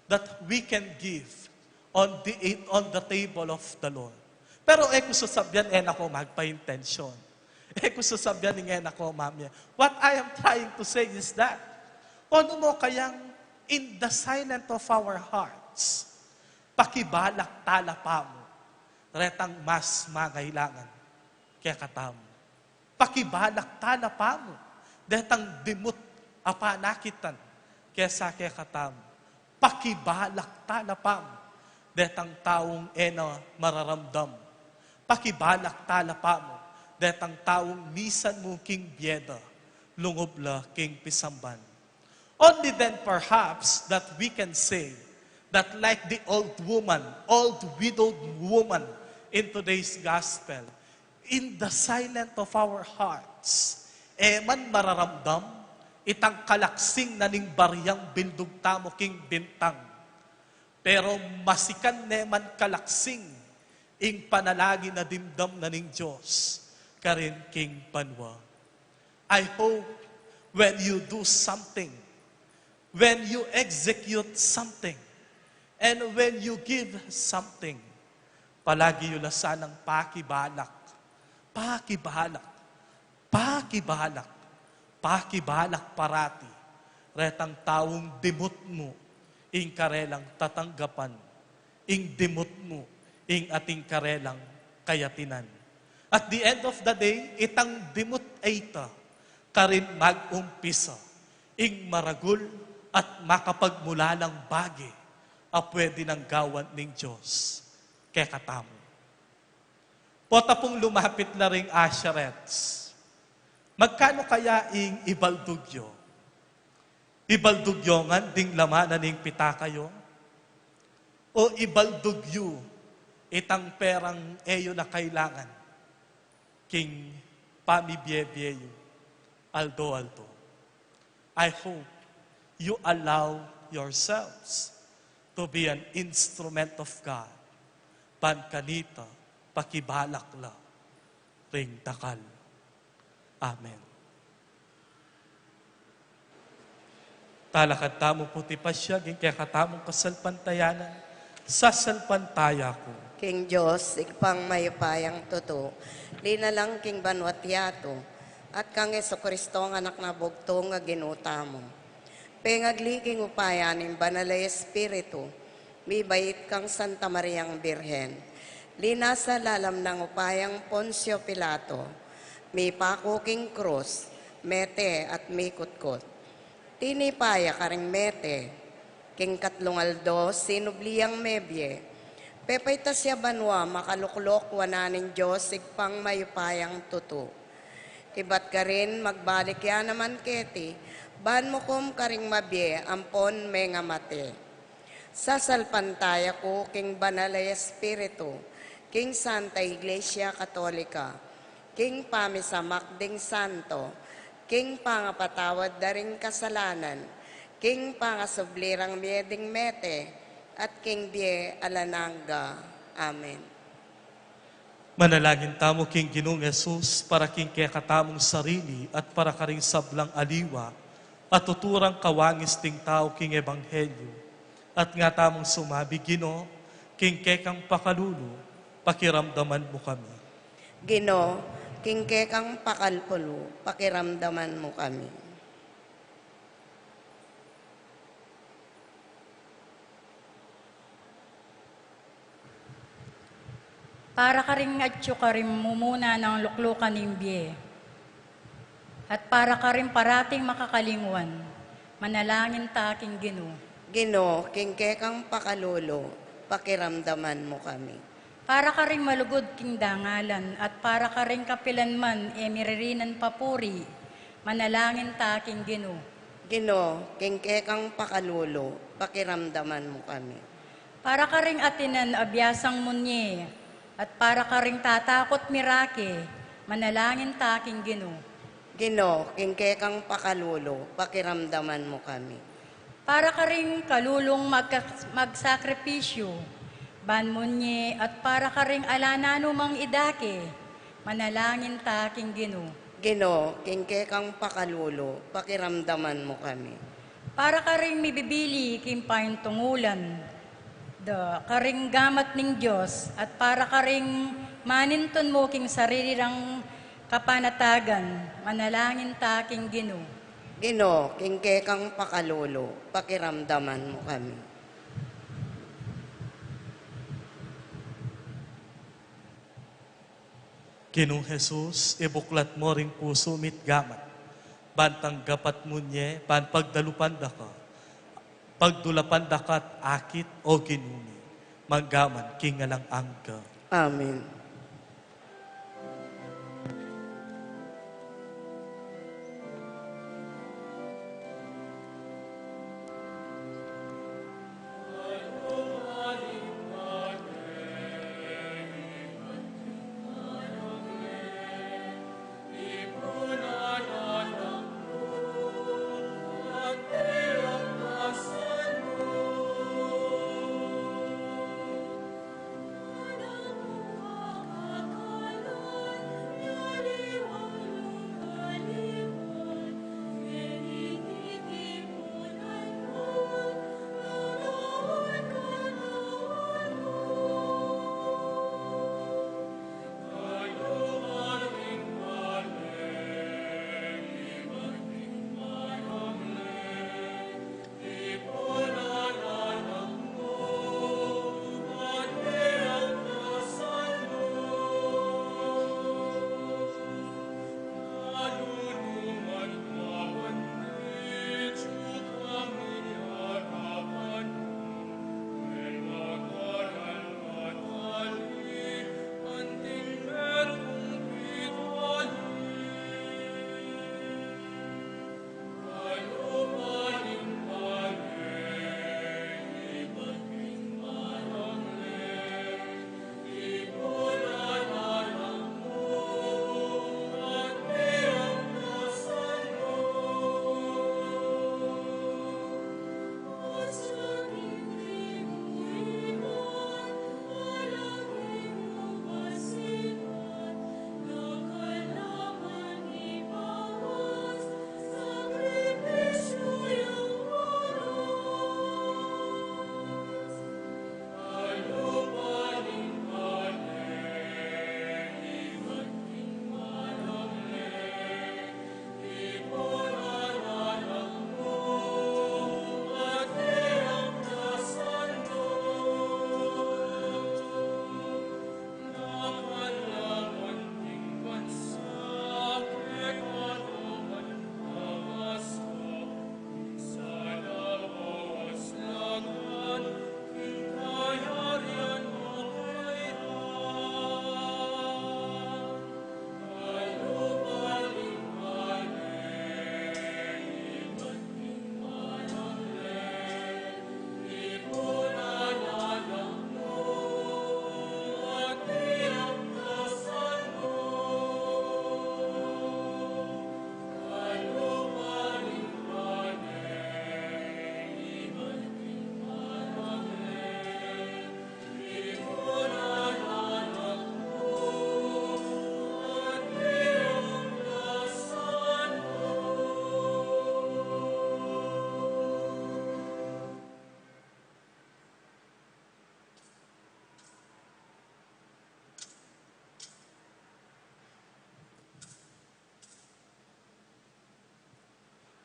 that we can give on the, on the table of the Lord. Pero e ku sasabian, e na ko magpaintensyon. E ku sasabian, e na ko mamye. What I am trying to say is that, onu mo kayang in the silent of our hearts, pakibalak tala pa mu retang mas mangailangan kekatamu. Pakibalak tala pa mu detang dimut a panakitan kesa kekatamu. Pakibalak tala pa mu detang taung e na mararamdam. Pakibalak tala pa mu detang taung misan mu king bie da, lungub la king pisamban. Only then, perhaps, that we can say that, like the old woman, old widowed woman in today's gospel, in the silent of our hearts, e man mararamdam itang kalaksing na ning baryang bildug tamu king bintang. Pero masikan ne man kalaksing ing panalangin a dimdam na ning Dios karin king banua. I hope when you do something, when you execute something, and when you give something, palagi yu la sanang pakibalak, pakibalak, pakibalak, pakibalak parati retang taung dimut mu ing karelang tatanggapan, ing dimut mu ing atin karelang kayatinan. At the end of the day, itang dimut a ita karin mag-umpisa ing maragul at makapagmulalang bage a pwede nang gawan ning Dios kekatamu. Pota pung lumapit la ring usherettes. Magkanu kaya ing ibaldug yu? Ibaldug yu ngan ding laman na ning pitaka yu? O ibaldug yu itang perang e yu na kailangan king pamibie-bie yu aldo-aldo? I hope you allow yourselves to be an instrument of God, ban kanita pakibalak la ring dakal. Amen. Talakad tamu pu ti pasiag king kekatamung kasalpantayanan. Sasalpantaya ku king Dios, Ibpang mayupayang tutu, linalang king banua't yatu, at kang Jesucristo, a Anak nang bugtung a Ginu tamu. Pengagli king upaya ning Banal a Espiritu, mibait kang Santa Mariang Birhen, linasa lalam nang upayang Poncio Pilato, mipaku king krus, mete at mikutkut. Tinipa ya karing mete, king katlung aldo sinubli yang mebie. Pepaitas ya banua, makaluklok wanan ning Dios Ibpang mayupayang tutu. Ibat karin magbalik ya naman keti, ban mukum karing mabie ampon mengamate. Sasalpantaya ku king Banal a Espiritu, king Santa Iglesia Katolika, king pamisamak ding santo, king pangapatawad da ring kasalanan, king pangasubli rang mie ding mete, at king bie alang angga. Amen. Manalangin tamu king Ginung Jesus para king kekatamung sarili at para karing sablang aliwa a tuturang kawangis ding tau king ebanghelyu. At nga tamung sumabi, Ginu, king kekang pakalulu, pakiramdaman mu kami. Ginu, king kekang pakalulu, pakiramdaman mu kami. Para karing atyu karing mumuna nang luklukan ning bie, at para karing parating makakalingwan, manalangin ta king Ginu. Ginu, king kekang pakalulu, pakiramdaman mu kami. Para karing malugud king dangalan, at para karing kapilan man e miririnan papuri, manalangin ta king Ginu. Ginu, king kekang pakalulu, pakiramdaman mu kami. Para karing atinan a biasang munye, at para karing tatakut mirake, manalangin ta king Ginu. Ginu, king kekang pakalulu, pakiramdaman mu kami. Para karing kalulung magka-, magsakripisyu, ban munye at para karing ala nanu mang idake, manalangin ta king Ginu. Ginu, king kekang pakalulu, pakiramdaman mu kami. Para karing mibibili king paintungulan, da karing gamat ning Dios, at para karing manintun mu king sarili rang kapanatagan, manalangin ta king Ginu. Ginu, king kekang pakalulu, pakiramdaman mu kami. Ginung Jesus, ibuklat mu ring pusu mi't gamat, ban tanggapan mu ne, ban pagdalupan da ka, pagdulapan da ka't akit, o Ginu mi, manggaman king alang angga. Amen.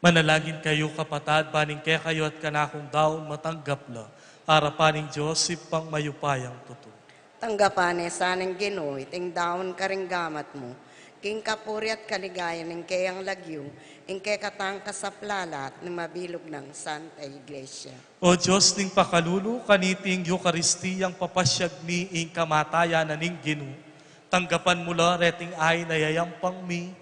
Manalangin kayu, kapatad, ban ing kekayu at kanakung daun matanggap la arapan ning Dios Ibpang mayupayang tutu. Tanggapan ne sa ning Ginu iting daun karing gamat mu, king kapurian at kaligayan ning keyang lagyu, ing kekatang kasaplalan at ning mabilug nang Santa Iglesia. O Dios ning pakalulu, kaniting Eukaristiyang papasyag mi ing kamatayan na ning Ginu, tanggapan mu la reting ain a yayampang mi,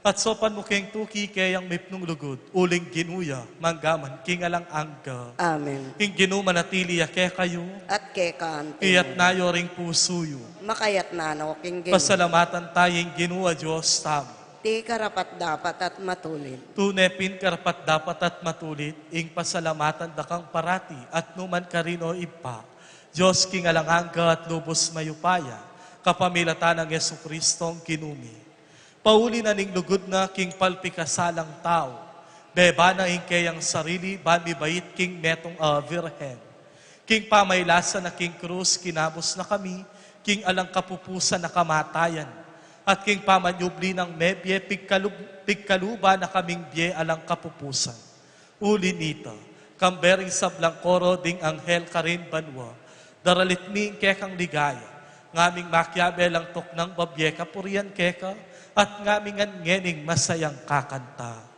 at saupan mu keng tuki keyang mipnung lugud, uling Ginu ya, mangga man king alang angga. Amen. Ing Ginu manatili ya kekayu. At keka anti mu. Iyatna yu ring pusu yu. Makayatna no king Ginu. Pasalamatan taya ing Ginu a Dios tamu. Ti karapat-dapat at matulid. Tune pin karapat-dapat at matulid, ing pasalamatan da kang parati at nukarin man, O Ibpa, Dios king alang angga at lubus mayupaya, kapamilatan nang Jesucristong Ginu mi. Pauli na ning lugud na king palpikasalang tau, beba na ing keyang sarili ban mibait king metung a Virgen. King pamailasan na king krus, kinabus na kami king alang kapupusan a kamatayan, at king pamanyubli nang mebie, pigkalub-, pigkaluban na kaming bie alang kapupusan. Uli nita, kambe ring sablang koro ding anghel karin banua, daralit mi ing kekang ligaya, ngaming makiabe lang tuknang babie kapurian keka, at ngaming ngan ngening masayang kakanta.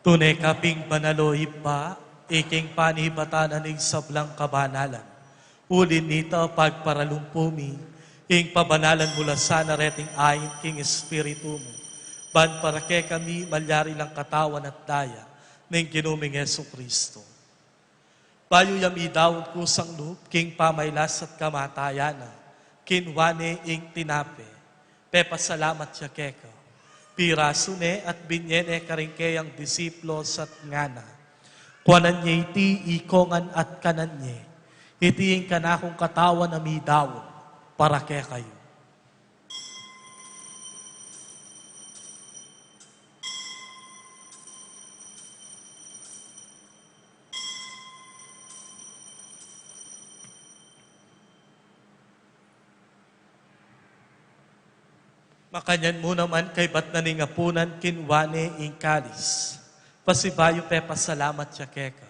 Tune ka pin banal, o Ibpa, ika ing panibatan ning sablang kabanalan. Uli na nita, pagparalumpu mi ing pabanalan mu la sana reting ain king Espiritu mu, ban para kekami malyari lang katawan at daya ning Ginu ming Jesucristo. Bayu ya midaun kusang lub king pamailas at kamatayan na, kinua ne ing tinape, pepasalamat ya keka, pirasu ne at binye ne karing keyang disipulus at ngana: Kuanan ye iti ikongan at kanan ye, iti ing kanakung katawan a midaun para kekayu. Makanyan mu naman kaybat na ning apunan, kinua ne ing kalis, pasibayu pepasalamat ya keka,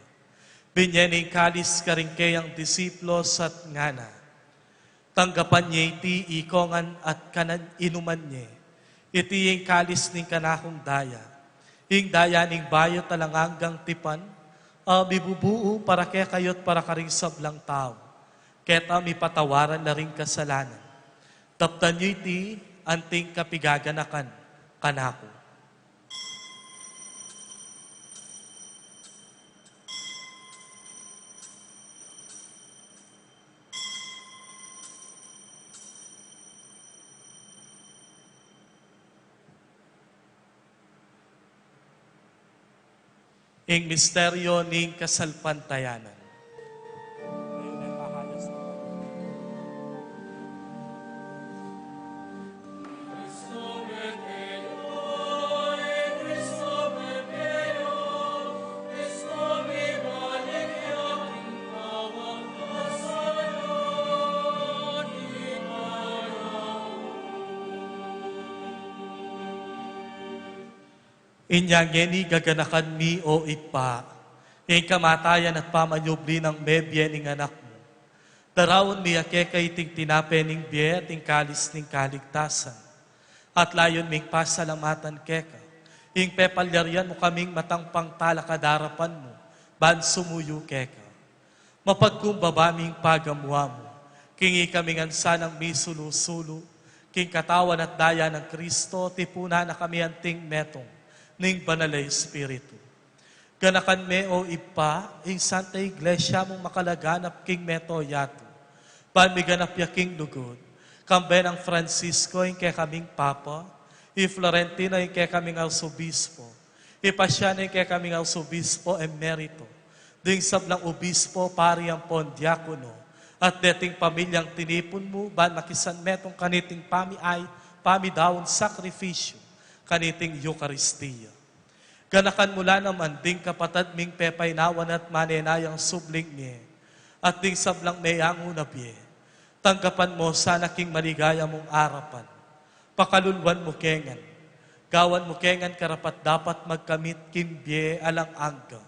binye ne ing kalis karing keyang disipulus at ngana: Tanggapan ye iti ikongan at kanan inuman ye. Iti ing kalis ning kanakung daya, ing daya ning bayu't alang anggang tipan, a mibubuu para kekayu't para karing sablang tau, keta mipatawaran la ring kasalanan. Daptan ye iti anting kapigaganakan kanaku. Ing misteryo ning kasalpantayanan. Inya ngeni gaganakan mi, o Ibpa, ing kamatayan at pamanyubli nang mebie ning Anak mu. Daraun mi ya keka iting tinape ning bie at ing kalis ning kaligtasan. At layun ming pasalamatan keka ing pepalyarian mu kaming matang pangtalakad king arapan mu ban sumuyu keka. Mapagkumbaba ming pagamuan mu king ikami ngan sanang misulu-sulu king katawan at daya nang Kristo, tipunan na kami anting metung ning Banal a Espiritu. Ganakan me, o Ibpa, ing Santa Iglesia mung makalaganap king mabilug a yatu, ban miganap ya king lugud, kambe nang Francisco ing kekaming Papa, i Florentino ing kekaming Arsobispo, i Pasiano ing kekaming Arsobispo Emerito, ding sablang obispo, pari ampon diakono, at deting pamilyang tinipun mu ban makisanmetung kaniting pamiay, pamidaun sakrifisyu kaniting Eukaristia. Ganakan mu la naman ding kapatad ming pepaynawan at manenayang subling mie, at ding sablang meyangu na bie. Tanggapan mu sana king maligaya mung arapan. Pakaluluan mu ke ngan. Gawan mu ke ngan karapat-dapat magkamit king bie alang angga,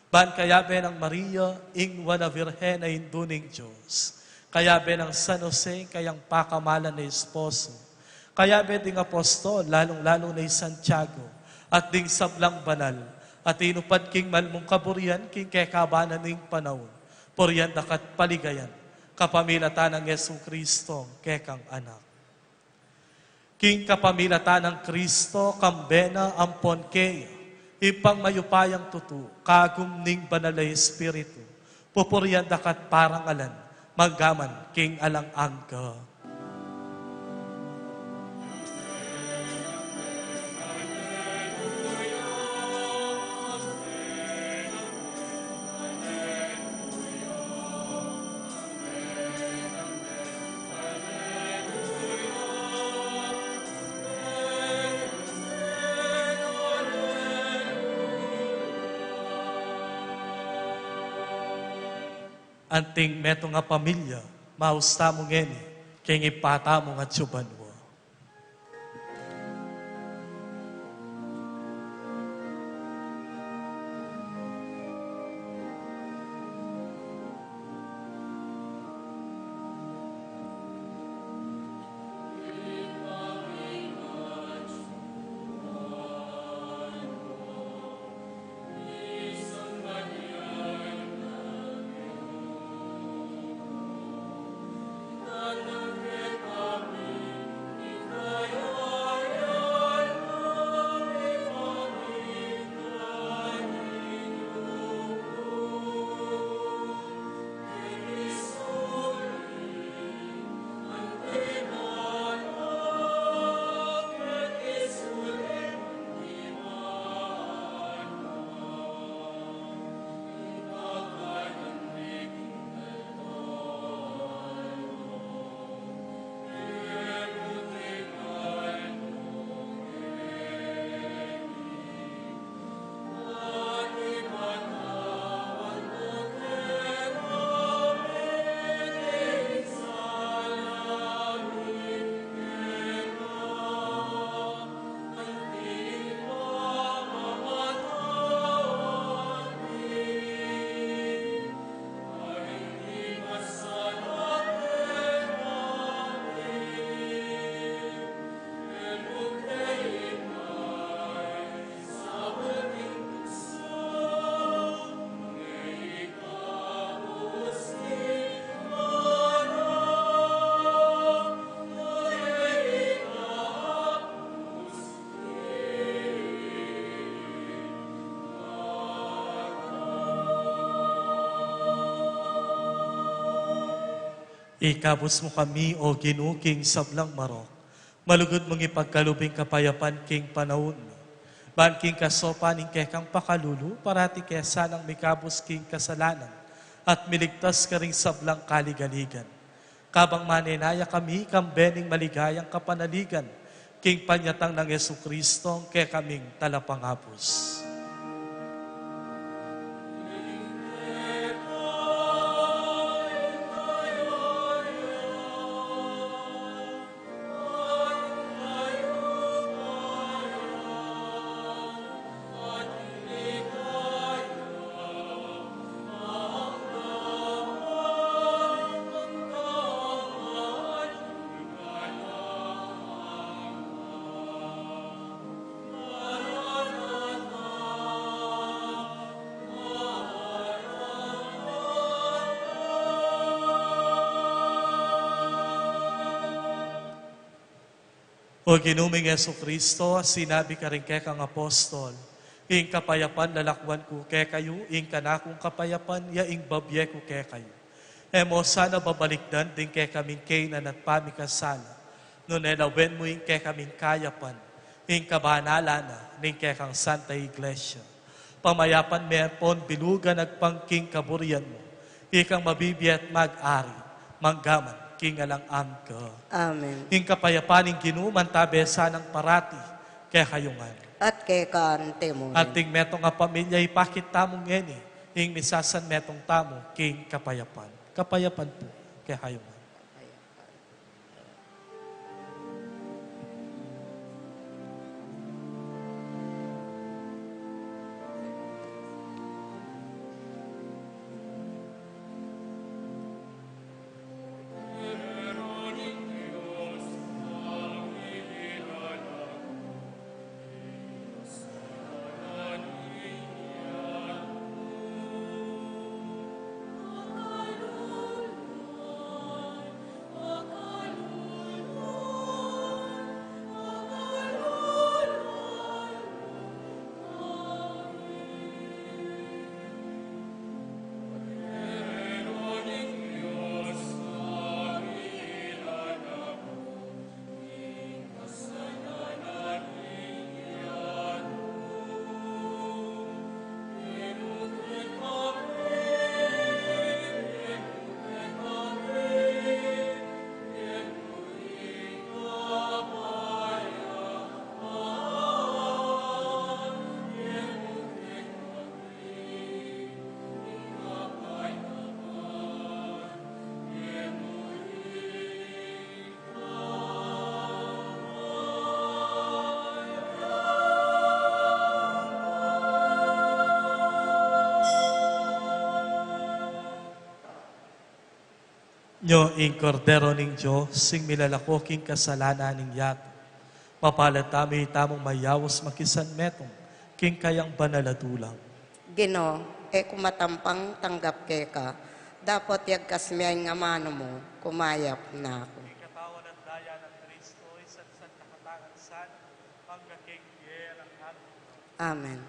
ban kayabe nang Maria, ing nuan a Virgen a Indu ning Dios, kayabe nang San Jose, ing kayang pakamalan a esposo, kayabe ding apostol, lalung-lalu na i Santiago, at ding sablang banal a tinupad king mal mung kaburian king kekaban na ning panaun, purian daka at paligayan, kapamilatan nang Jesucristo, kekang Anak. King kapamilatan nang Kristo, kambe na ampon keya, Ibpang mayupayang tutu, kagum ning Banal a Espiritu, pupurian daka at parangalan, mangga man king alang angga. Anting metung a pamilya, maus tamu ngeni king Ibpa tamu ngan atsu banua. Ikabus mu kami, O Ginu, king sablang marok. Malugud mung ipagkalub ing kapayapan king panaun mi. Ban king kasaupan ning kekang pakalulu, parati ke sanang mikabus king kasalanan at miligtas karing sablang kaligaligan. Kabang manenaya kami kambe ning maligayang kapanaligan, king panyatang nang Jesucristo, kekaming Talapangabus. O Ginu ming Jesucristo, a sinabi karing kekang apostol, "Ing kapayapan lalakwan ku kekayu, ing kanakung kapayapan ya ing babie ku kekayu." E mo sana babalikdan ding kekaming kainan at pamikasala, nune lawen mu ing kekaming kayapan, ing kabanalan na ning kekang Santa Iglesia. Pamayapan me pon bilugan agpang king kaburian mu, ikang mabibie at mag-ari, manggaman king alang angga. Amen. Ing kapayapan ning Ginu mantabe sanang parati kekayu ngan. At keka anti mu rin. At ding metung a pamilya, ipakit tamu ngeni ing misasanmetung tamu king kapayapan. Kapayapan pu kekayu ngan. Nyo ing Kordero ning Dios, ing milalako king kasalanan ning yatu. Mapalad tamu, itamung mayaus makisanmetung king kayang banal a dulang. Ginu, e ku matampang tanggap keka, dapot yagkas me ing amanu mu, kumayap na ku. Ing katawan at daya nang Kristo, isatsat na katamu sana, angga king bie alang angga. Amen.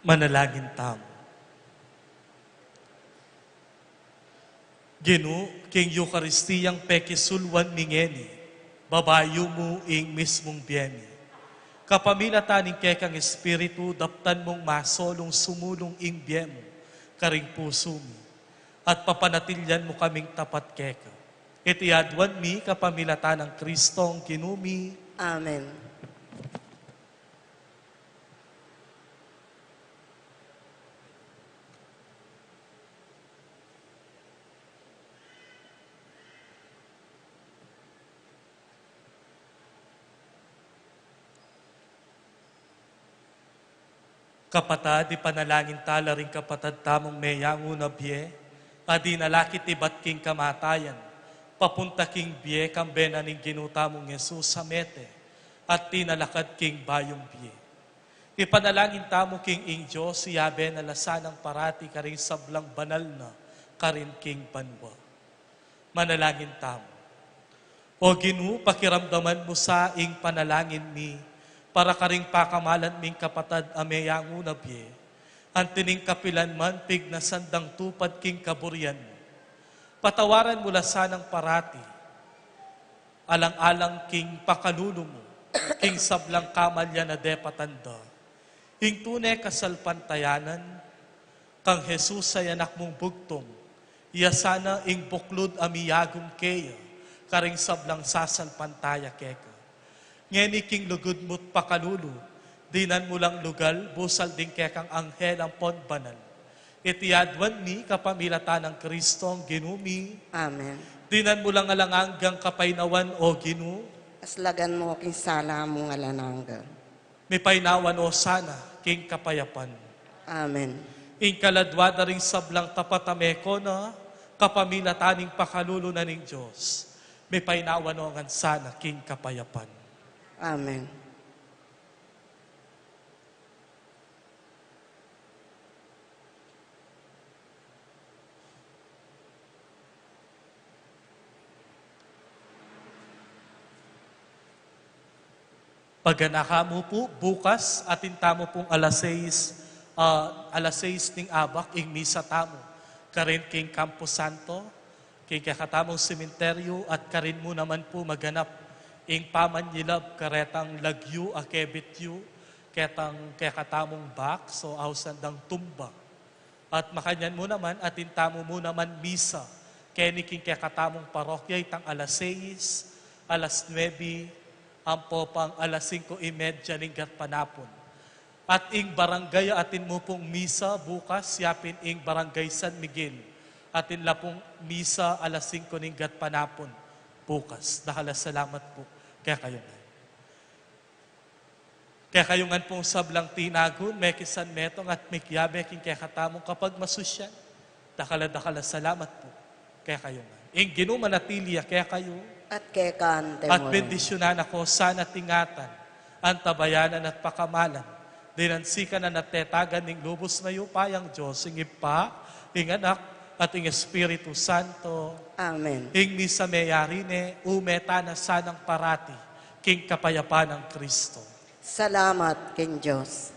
Manalangin tamu. Ginu, king Eukaristiyang pekisulwan mi ngeni, babayu mu ing mismung bie mi. Kapamilatan ning kekang Espiritu, daptan mung masolung sumulung ing bie mu karing pusu mi, at papanatilyan mu kaming tapat keka. Iti aduan mi kapamilatan nang Kristong Ginu mi. Amen. Kapatad, ipanalangin tala ring kapatad tamung meyangu na bie, a dinalakit ibat king kamatayan, papunta king bie, kambe na ning Ginu tamung Jesus a mete, at tinalakad king bayung bie. Ipanalangin tamu king ing Dios, iyabe na la sanang parati karing sablang banal na karin king banua. Manalangin tamu. O Ginu, pakiramdaman mu sa ing panalangin mi para karing pakamalan ming kapatad a meyangu na bie, anti ning kapilan man pignasan dang tupad king kaburian mu. Patawaran mu la sanang parati, alang-alang king pakalulu mu king sablang kamalyan a depatan da. Ing tune kasalpantayanan kang Jesus a Anak mung bugtung, iya sana ing buklud a miyagum keya karing sablang sasalpantaya keka. Ngeni king lugud mu't pakalulu, dinan mu lang lugal busal ding kekang anghel ampon banal. Iti aduan mi kapamilatan nang Kristong Ginu mi. Amen. Dinan mu lang alang anggang kapaynawan, O Ginu. Aslagan mu king sala mung alang angga. Mipaynawan o sana king kapayapan. Amen. Ing kaladua da ring sablang tapat a mekona, kapamilatan ning pakalulu na ning Dios, mipaynawan o ngan sana king kapayapan. Amen. Paganaka mu pu, bukas atin tamu pung alas sais, ah, alas sais ning abak ing misa tamu karin king Campo Santo, king kekatamung sementeryo, at karin mu naman pu maganap ing pamanyilab karetang lagyu a kebit yu, ketang kekatamung box o ausan dang tumba. At makanyan mu naman, atin tamu mu naman misa keni king kekatamung parokya itang alas sais, alas nuebe, ampo pang alas singko y media ning gatpanapun. At ing barangay a atin mu pung misa bukas, yapin ing Barangay San Miguel, atin la pung misa alas singko ning gatpanapun bukas. Dakal a salamat pu kekayu ngan. Kekayu ngan pung sablang tinagun, mekisanmetung at mikiabe king kekatamung kapagmasusyan, dakal a dakal a salamat pu kekayu ngan. Ing Ginu manatili ya kekayu. At keka mu rin. At bendisyunan na ko sana at ingatan, antabayanan at pakamalan, dinan sikanan at tetagan ning lubus mayupayang Dios, ing Ibpa, ing Anak, at ing Espiritu Santo. Amen. Ing misa meyari ne, ume tana sanang parati king kapayapan nang Kristo. Salamat king Dios.